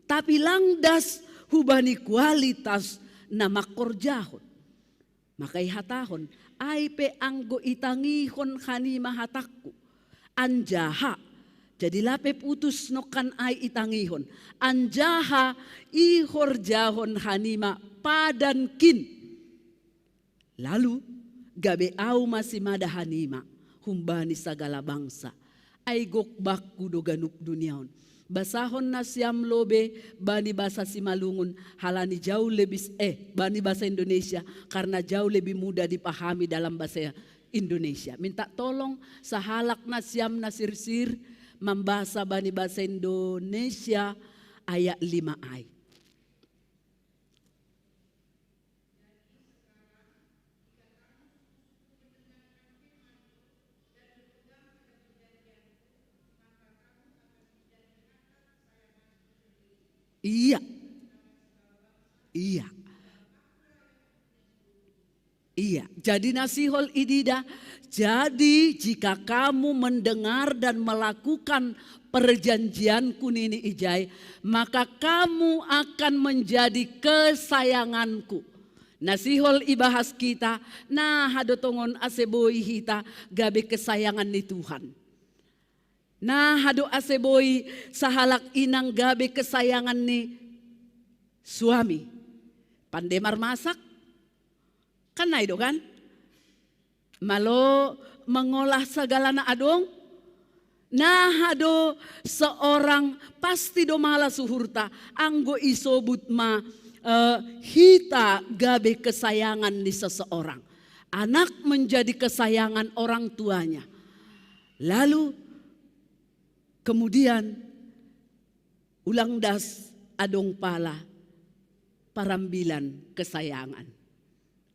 Tapi lang das hubani kualitas na makorjahon. Maka ihatahon, ai pe anggo itangihon hanima hatakku. Anjaha, jadi lape putus nongkan ai itangihon. Anjaha ihorjahon hanima padankin. Lalu gabe au ma simada hanima humbani sagala bangsa. Ai gok bakku do ganup dunia on. Basahon nasiam lobe bani basa Simalungun halani jauh lebih eh bani basa Indonesia karena jauh lebih mudah dipahami dalam basa Indonesia. Minta tolong sahalak nasiam nasirsir mambasa bani basa Indonesia ayat lima ai. Iya. Iya. Iya, jadi nasihol idida. Jadi jika kamu mendengar dan melakukan perjanjianku nini ijai, maka kamu akan menjadi kesayanganku. Nasihol ibahas kita, na hadotongon ase boi hita gabe kesayangan ni Tuhan. Na hado ase boi sahalak inang gabe kesayangan ni suami. Pande marmasak, kan nai do kan? Malo mengolah segala na adong. Na hado seorang pasti do malas uhurta anggo isobut ma uh, hita gabe kesayangan ni seseorang. Anak menjadi kesayangan orang tuanya. Lalu kemudian ulang das adong pala parambilan kesayangan.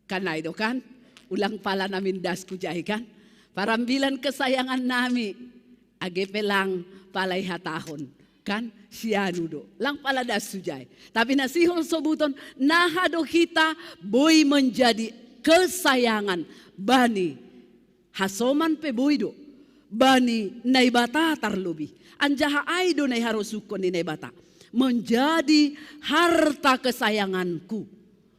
Kan nai do kan? Ulang pala namin das kujai kan? Parambilan kesayangan nami. Age pelang pala ihatahon kan? Sianu do. Lang pala das sujai. Tapi nasihol sobuton naha do hita boi menjadi kesayangan bani hasoman pe boi do bani Naibata tarlobi. Anjaha ai do nai harosuhkon ni Naibata menjadi harta kesayanganku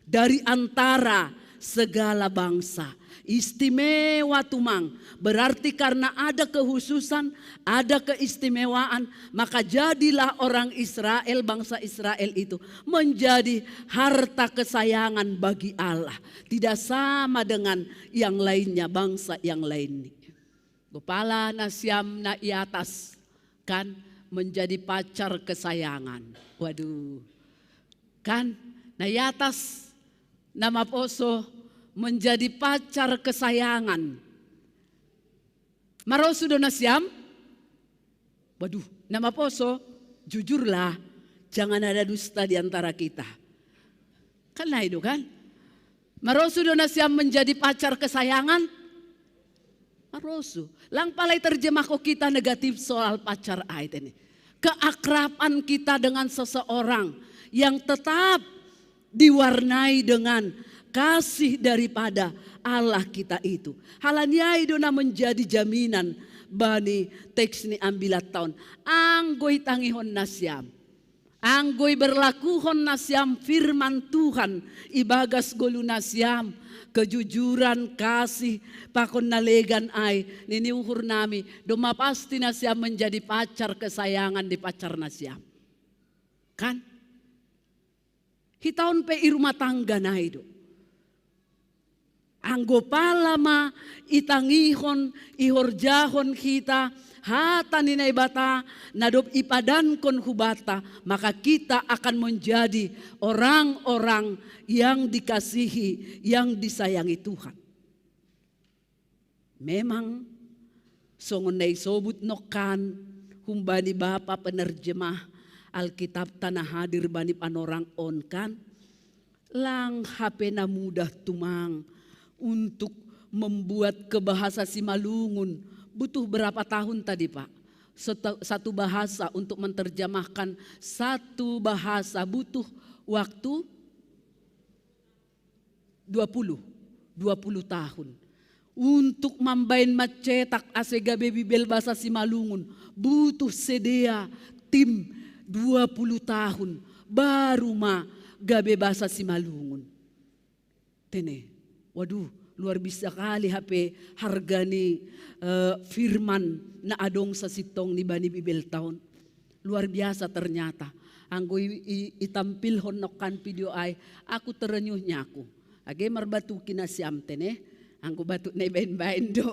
dari antara segala bangsa. Istimewa tumang. Berarti karena ada kekhususan, ada keistimewaan, maka jadilah orang Israel, bangsa Israel itu menjadi harta kesayangan bagi Allah. Tidak sama dengan yang lainnya, bangsa yang lain. Gopala na siam na i atas, kan, menjadi pacar kesayangan. Waduh. Kan, na i atas, na maposo, menjadi pacar kesayangan. Marosu do na siam? Waduh, na maposo, jujurlah, jangan ada dusta di antara kita. Kan na i do kan? Marosu do na siam menjadi pacar kesayangan? Marosu. Lang pala i terjemah ko kita negatif soal pacar ai tene. Keakraban kita dengan seseorang yang tetap diwarnai dengan kasih daripada Allah kita itu. Hal ni ai do na menjadi jaminan bani teks ni ambilat taon. Anggo i tangihon na siam. Anggo i berlakuhon na siam firman Tuhan i bagas golu na siam, kejujuran, kasih, pakon na legan ai, nini uhur nami, domma pasti na siam menjadi pacar kesayangan di pacar na siam. Kan? Hita on pe i rumah tangga na i do. Anggo pala ma itangihon, ihorjahon hita hata ni Naibata na dob ipadankon hubanta, maka kita akan menjadi orang-orang yang dikasihi, yang disayangi Tuhan. Memang songon na isobut nongkan humbani bapa penerjemah Alkitabta na hadir bani panorang on kan, lang hape na mudah tumang untuk membuat ke bahasa Simalungun. Butuh berapa tahun tadi, Pak? Satu, satu bahasa untuk menerjemahkan satu bahasa butuh waktu dua puluh, dua puluh tahun. Untuk mambaen mencetak ase gabe Bibel bahasa Simalungun butuh sidea tim dua puluh tahun, baru ma gabe bahasa Simalungun. Tene, waduh, luar biasa kali hape harga ni eh, firman na adong sasintongni bani Bibelta on. Luar biasa ternyata. Anggo i, i, itampilhon nongkan video ai, aku terenyuh nyaku. Age marbatuki na siam tene, anggo batuk na ibaen-baen do.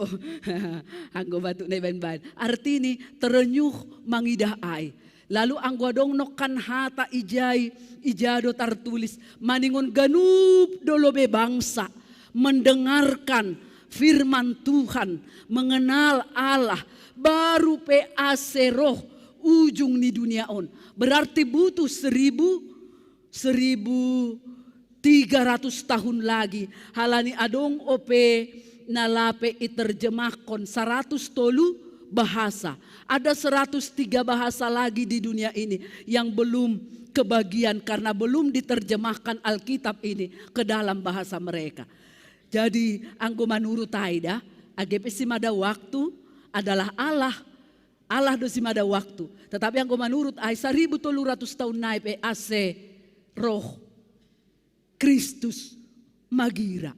Anggo batuk na ibaen-baen. Artini terenyuh mangidah ai. Lalu anggo adong nongkan hata ijai, ija do tartulis, maningon ganup do lobe bangsa mendengarkan firman Tuhan, mengenal Allah, baru pe ase roh ujung ni dunia on. Berarti butuh seribu, seribu tiga ratus tahun lagi. Halani adong ope na lape iterjemahkon saratus tolu bahasa. Ada seratus tiga bahasa lagi di dunia ini yang belum kebagian karena belum diterjemahkan Alkitab ini ke dalam bahasa mereka. Jadi anggo manurut ai da, age pe simada waktu adalah Allah, Allah do simada waktu. Tetapi anggo manurut ai saribu tolu ratus tahun nai pe ase roh Kristus magira.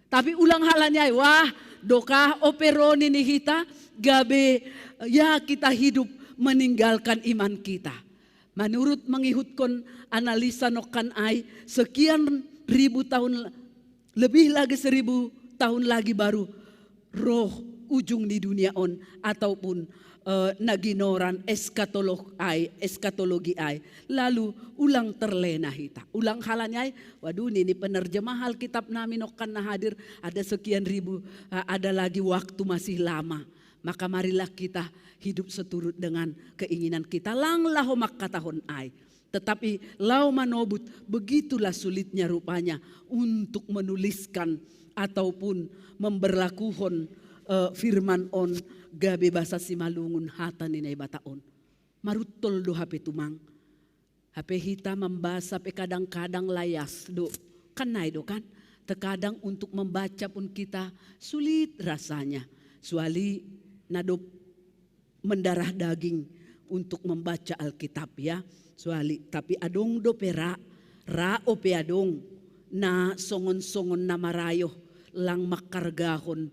Tapi ulang halani ai, wah, dokah ope ro ni hita gabe ya kita hidup meninggalkan iman kita. Menurut mengihutkon analisa nongkan ai, sekian ribu tahun, lebih lagi seribu tahun lagi baru roh ujung di dunia on ataupun eh, na ginoran eskatolog ai, eskatologi ai. Lalu ulang terlena hita. Ulang halani ai, waduh nini penerjemah Alkitab nami nongkan na hadir, ada sekian ribu, eh, ada lagi waktu masih lama. Maka marilah kita hidup seturut dengan keinginan kita. Lang laho mangkatahon ai. Tetapi laho manobut, begitulah sulitnya rupanya untuk menuliskan ataupun memberlakuhon eh, firman on gabe bahasa Simalungun hata ni Naibata on. Maruntol do hape tumang. Hape hita mambahasa pe kadang-kadang layas do. Kan na i do kan? Terkadang untuk membaca pun kita sulit rasanya. Suali na dob mendarah daging untuk membaca Alkitab ya. Suali, tapi adong dope ra, ra ope adong na songon-songon na marayoh. lang mangkargahon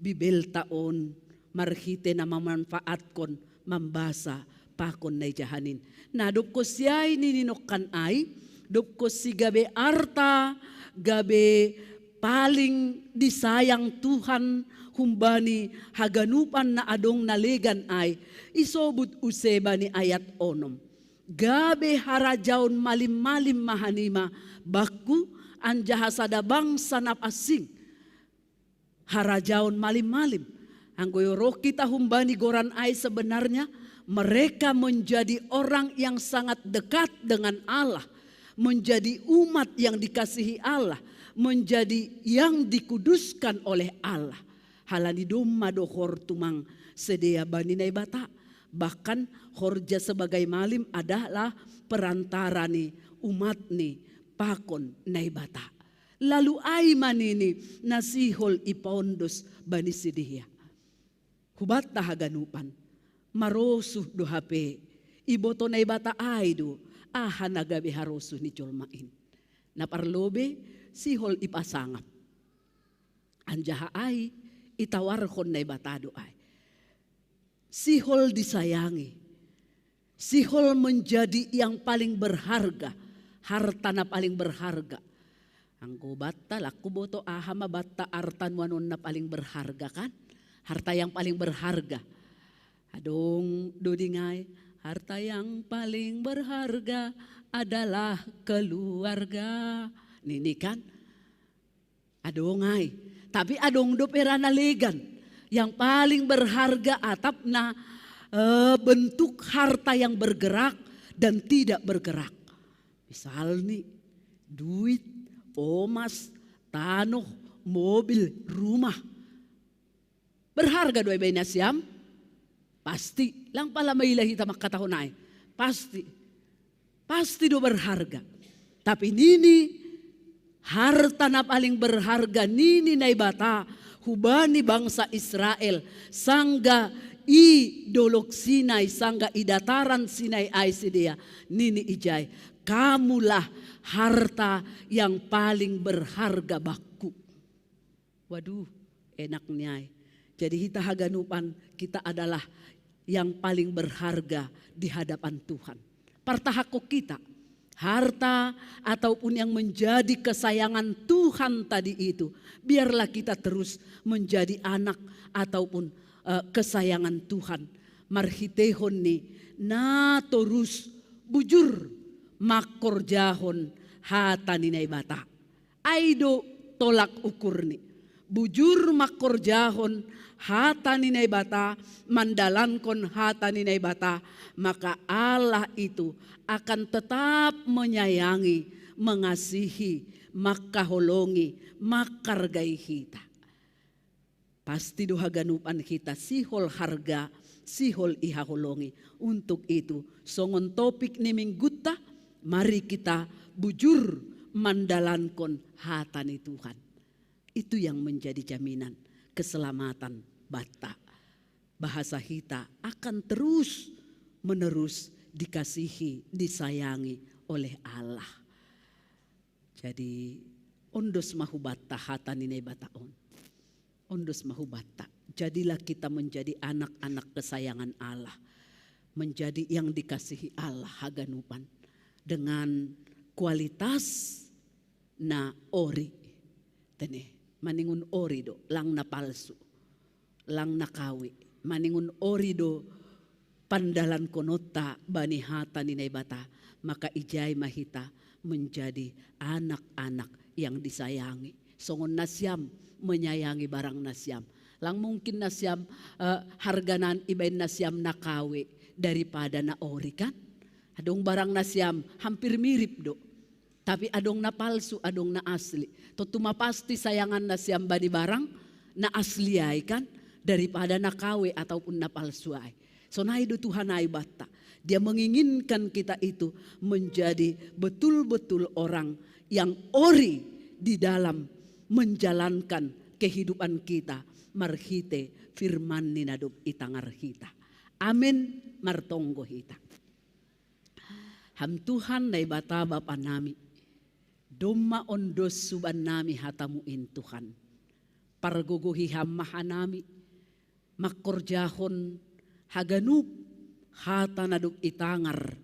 Bibelta on marhite na mamanfaatkon mambasa pakon na ijahanin. Na dob kosiai nininokan ai, dob kosi gabe arta, gabe paling disayang Tuhan humbani haganupan na adong na legan ai, isobut use bani ayat onom. Gabe harajaon malim-malim ma hanima bakku, anjaha sada bangsa na asing. Harajaon malim-malim. Anggo roh kita humbani goran ai sebenarnya, mereka menjadi orang yang sangat dekat dengan Allah, menjadi umat yang dikasihi Allah, menjadi yang dikuduskan oleh Allah. Halani domma dohor tumang sidea bani Naibata, bahkan horja sebagai malim adalah perantara ni umat ni pakon Naibata. Lalu ai ma nini na sihol ipaondos bani sidea. Hubanta haganupan, marosuh do hape, iboto Naibata ai do aha na gabe harosuh ni jolma in. Na parlobei sihol ipasangap. Anjaha ai itawarhon Naibata do ai. Sihol disayangi. Sihol menjadi yang paling berharga, harta na paling berharga. Anggo banta, lang huboto aha ma banta arta nuanon na paling berharga, kan? Harta yang paling berharga. Adong do denggan ai, harta yang paling berharga adalah keluarga. Nini, kan? Adong ai. Tapi adong dope ra na legan. Yang paling berharga atap na, eh, bentuk harta yang bergerak dan tidak bergerak. Misal ni, duit, omas, tanoh, mobil, rumah. Berharga do ai baen nasiam? Pasti. Lang pala maila hita mangkatahon ai. Pasti. Pasti do berharga. Tapi nini, harta na paling berharga nini Naibata hubani bangsa Israel, sanggah i Dolok Sinai, sanggah i dataran Sinai ai sidea, nini ijai, "Kamulah harta yang paling berharga bakku." Waduh, enak ni ai. Jadi hita haganupan, kita adalah yang paling berharga di hadapan Tuhan. Partahangkon hita, harta ataupun yang menjadi kesayangan Tuhan tadi itu, biarlah kita terus menjadi anak ataupun, eh, kesayangan Tuhan. Marhitehon ni na torus bujur mangkorjahon hata ni Naibata. Ai do tolak ukurni. Bujur mangkorjahon hata ni Naibata, mandalankon hata ni Naibata, maka Allah itu akan tetap menyayangi, mengasihi, mangkaholongi, mangkargai hita. Pasti do haganupan hita sihol harga, sihol ihaholongi. Untuk itu, songon topik ni minggunta, mari kita bujur mandalankon hata ni Tuhan. Itu yang menjadi jaminan keselamatan banta. Bahasa hita akan terus menerus dikasihi, disayangi oleh Allah. Jadi, ondos ma hubanta hata ni Naibata on. Ondos ma hubanta. Jadilah kita menjadi anak-anak kesayangan Allah. Menjadi yang dikasihi Allah haganupan. Dengan kualitas na ori. Tene, maningon ori do, lang na palsu. Lang na kawe. Maningon ori do pandalankononta bani hata ni Naibata, maka ijai ma hita menjadi anak-anak yang disayangi. Songon nasiam menyayangi barang nasiam. Lang mungkin nasiam, eh, harga na ibaen nasiam na kawe daripada na ori, kan? Adong barang nasiam hampir mirip do. Tapi adong na palsu, adong na asli. Tontu ma pasti sayangan nasiam bani barang na asli ai, kan, daripada na kawe ataupun na palsu ai. Sonai do Tuhan ai banta. Dia menginginkan kita itu menjadi betul-betul orang yang ori di dalam menjalankan kehidupan kita marhite firman ni na dob itangar hita. Amen. Martonggo hita. Ham Tuhan Naibata Bapa nami, domma ondos suban nami hatamu in Tuhan. Pargogohi Ham ma hanami mangkorjahon haganup hata na dob itangar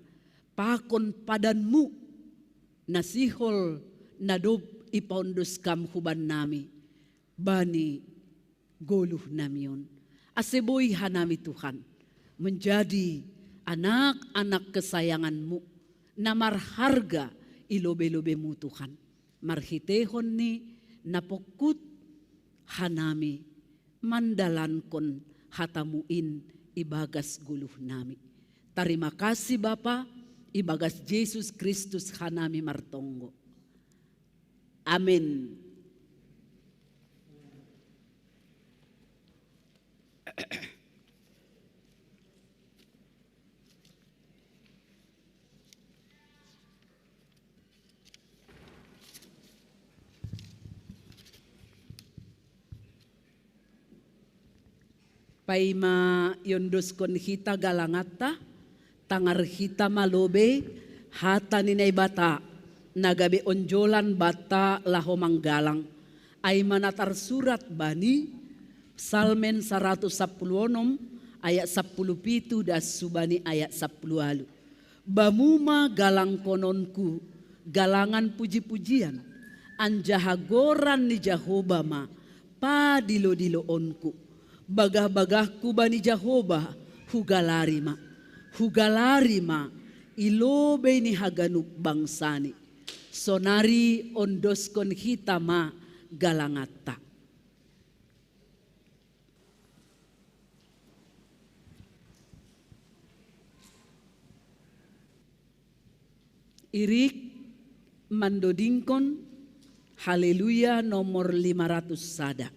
pakon padanMu na sihol na dob ipaondos Ham hubannami bani goluhnami on. Ase boi hanami, Tuhan, menjadi anak-anak kesayangan-Mu na marharga i lobei-lobei-Mu, Tuhan, marhiteihon ni na pongkut hanami mandalankon hata-Mu in ibagas goluhnami. Tarima kasih, Bapa, ibagas Jesus Kristus hanami martonggo. Amin. Paima iondoskon hita galanganta, tangar hita ma lobei hata ni Naibata, na gabe onjolan banta laho manggalang. Ai ma na tarsurat bani Psalmen saratus sampulu onom ayat sampulu pitu das hubani ayat sampulu ualu. Bamu ma galangkononku, galangan puji-pujian, anjaha goran ni Jahowa ma padilo-diloonku. Bagah-bagahku bani Jahowa, hugalari ma, hugalari ma i lobei ni haganup bangsani. Sonari ondoskon hita ma galanganta. Irik mandodingkon Haleluya nomor lima ratus sada.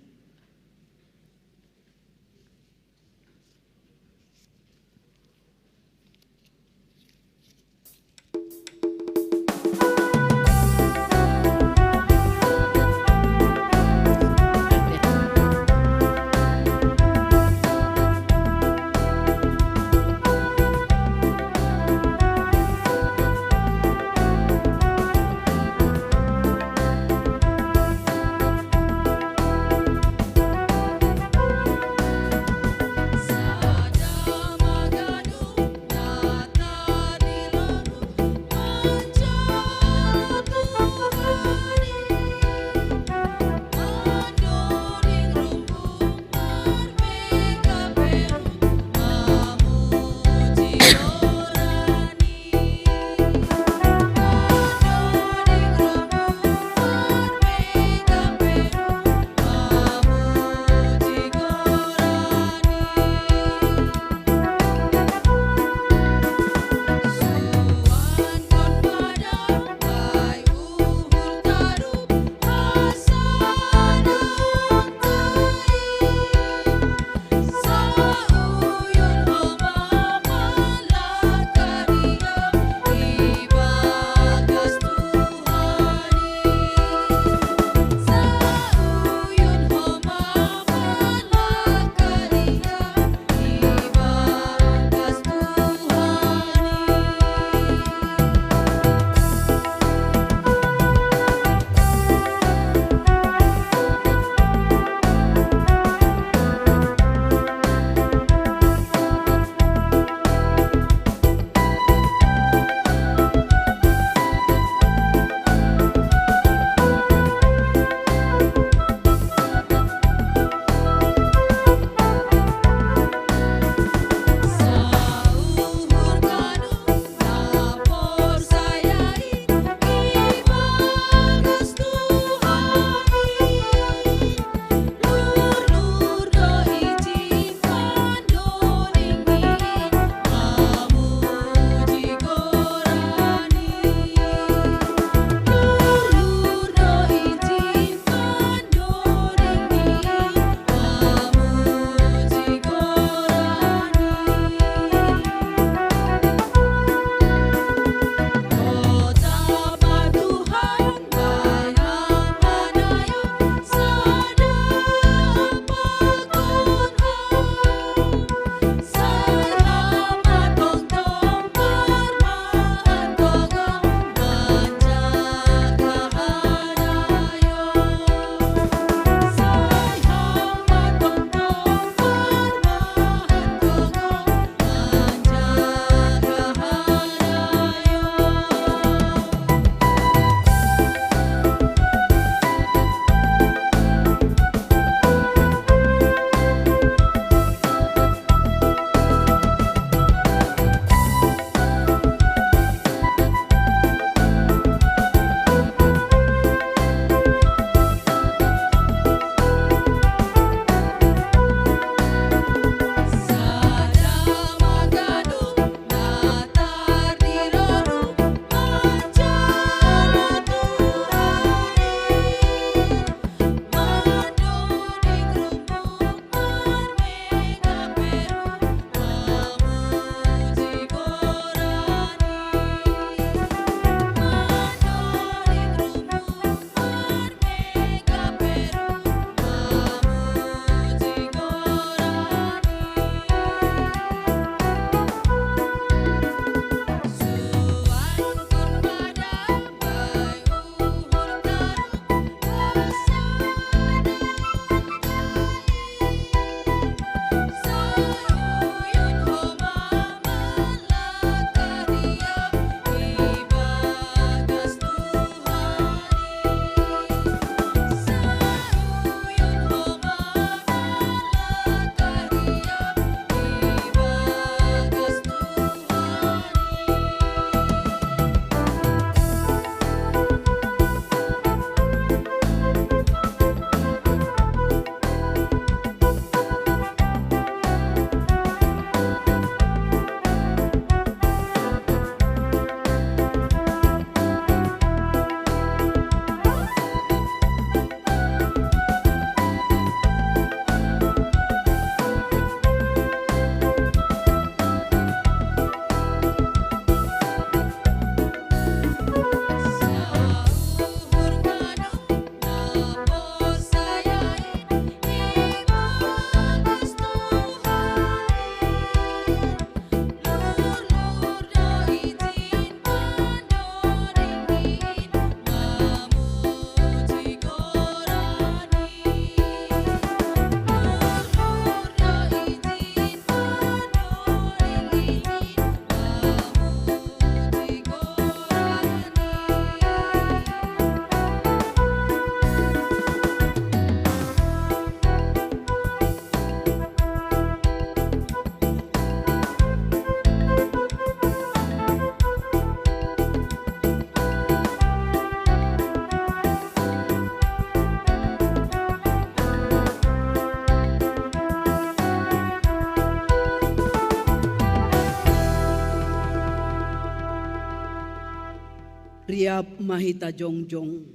Riap ma hita jongjong.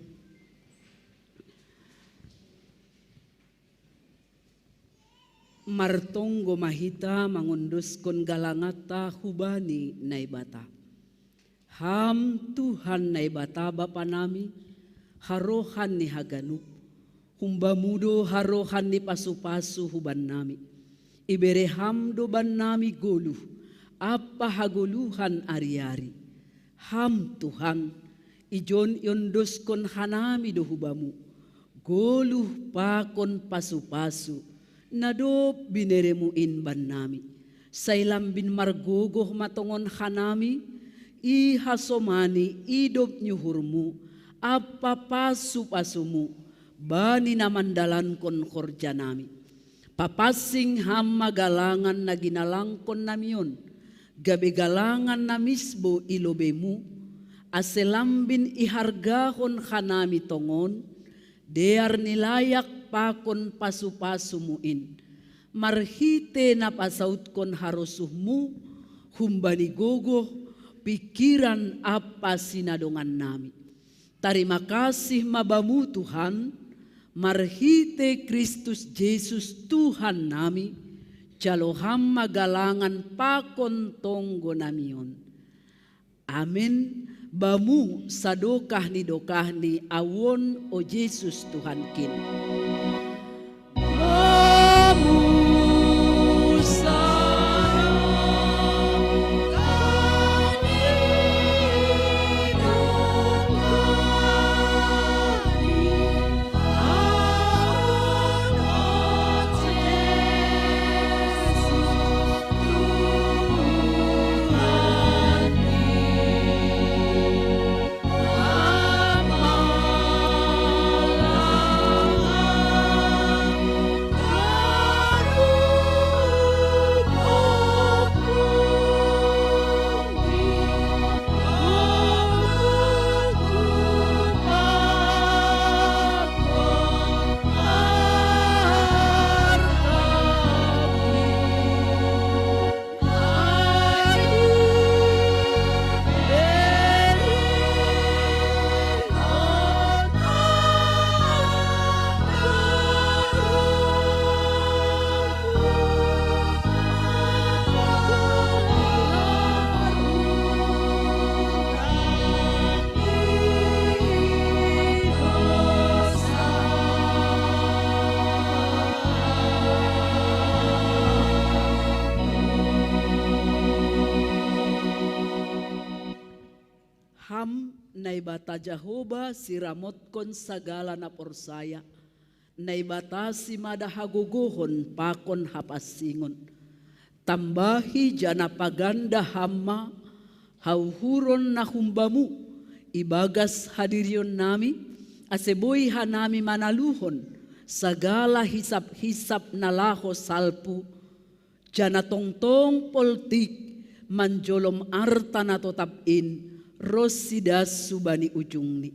Martonggo ma hita mangondoskon galanganta hubani Naibata. Ham Tuhan Naibata Bapa nami, harohan ni haganup, humbamu do harohan ni pasu-pasu hubannami. Ibere ham do bannami goluh, ampa hagoluhan ari-ari. Ham Tuhan, ijon iondoskon hanami do hubamu, goluh pakon pasu-pasu, na dob bineremu in bannami. Sai lambin margogoh ma tongon hanami, i hasomani idop ni uhurmu, ampa pasu-pasumu, bani na mandalankon horjanami. Papansing ham ma galangan na ginalangkon nami on, gabe galangan na misbo i lobeimu, ase lambin ihargahon hanami tongon, dear ni layak pakon pasu-pasumu in, marhite na pasautkon harosuhmu, humbani gogoh, pingkiran ampa sinadongannami. Tarima kasih ma bamu Tuhan, marhite Kristus Jesus Tuhan nami, jalo ham ma galangan pakon tonggo nami on. Amen. Bamu sadokah ni dokahni ahu on, o Jesus Tuhankin. Ham Naibata Jahowa, siramotkon sagala na porsaya, Naibata simada hagogohon pakon hapansingon. Tambahi janah paganda ham ma hauhuron na humbamu ibagas hadirionnami, ase boi hanami manaluhon sagala hisap-hisap na laho salpu, janah tongtong poltik manjolom arta na totap in ronsi das hubani ujungni.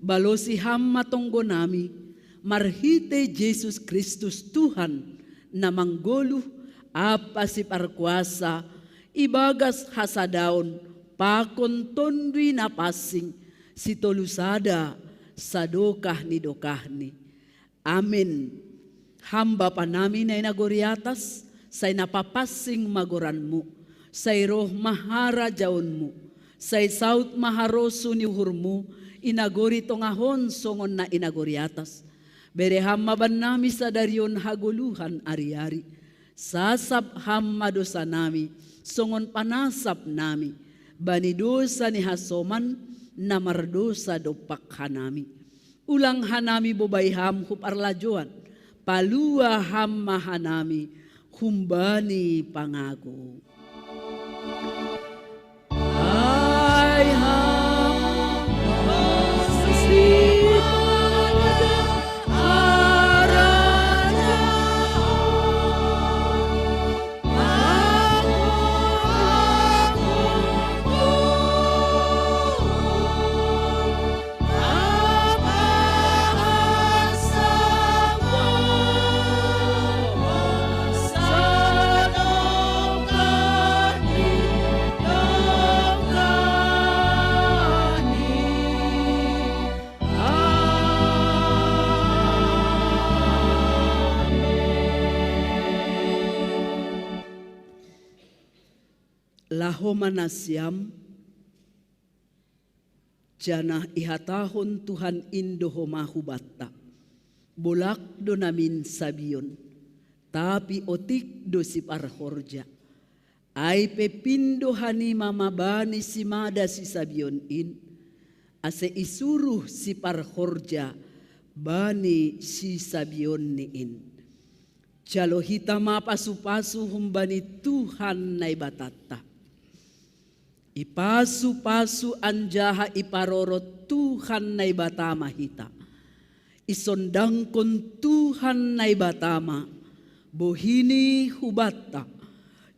Balosi ham ma tonggonami, marhitei Jesus Kristus Tuhan, na manggoluh ampa siparkuasa, ibagas hasadaon pakon Tonduy Napansing, sitolu sada, sadokah ni dokahni. Amen. Ham Bapanami na i nagori atas, sai na papansing ma goranmu, sai roh ma harajaonmu, sai saud ma harosuh ni uhurmu i nagori tongah on songon na i nagori atas. Bere ham ma bannami sadari on hagoluhan ari-ari. Sasap ham ma dousanami, songon panasapnami bani dousa ni hasoman na mardousa dompak hanami. Ulang hanami bobai ham hu parlajoan, palua ham ma hanami humbani pangago. Ai ham, Homa nasiam, janah ihatahon Tuhan in do homa hubanta: Bolak do namin sabion, tapi otik do siparhorja. Ai pe pindo hanima ma bani simada sisabion in, ase isuruh siparhorja bani sisabionni in. Jalo hita ma pasu-pasu humbani Tuhan Naibatanta. Ipasu-pasu anjaha iparorot Tuhan Naibata ma hita. Isondangkon Tuhan Naibata ma bohini hubanta,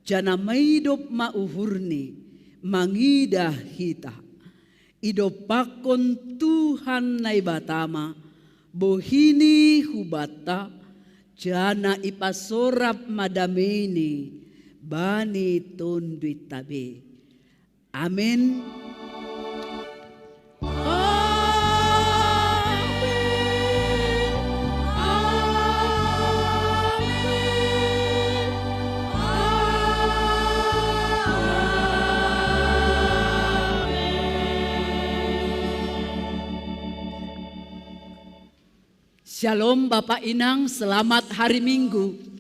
janah maidop ma uhurni mangidah hita. Idompakkon Tuhan Naibata ma bohini hubanta, janah ipasorap ma dameini bani tonduinta be. Amen. Shalom Bapak Inang, selamat hari Minggu.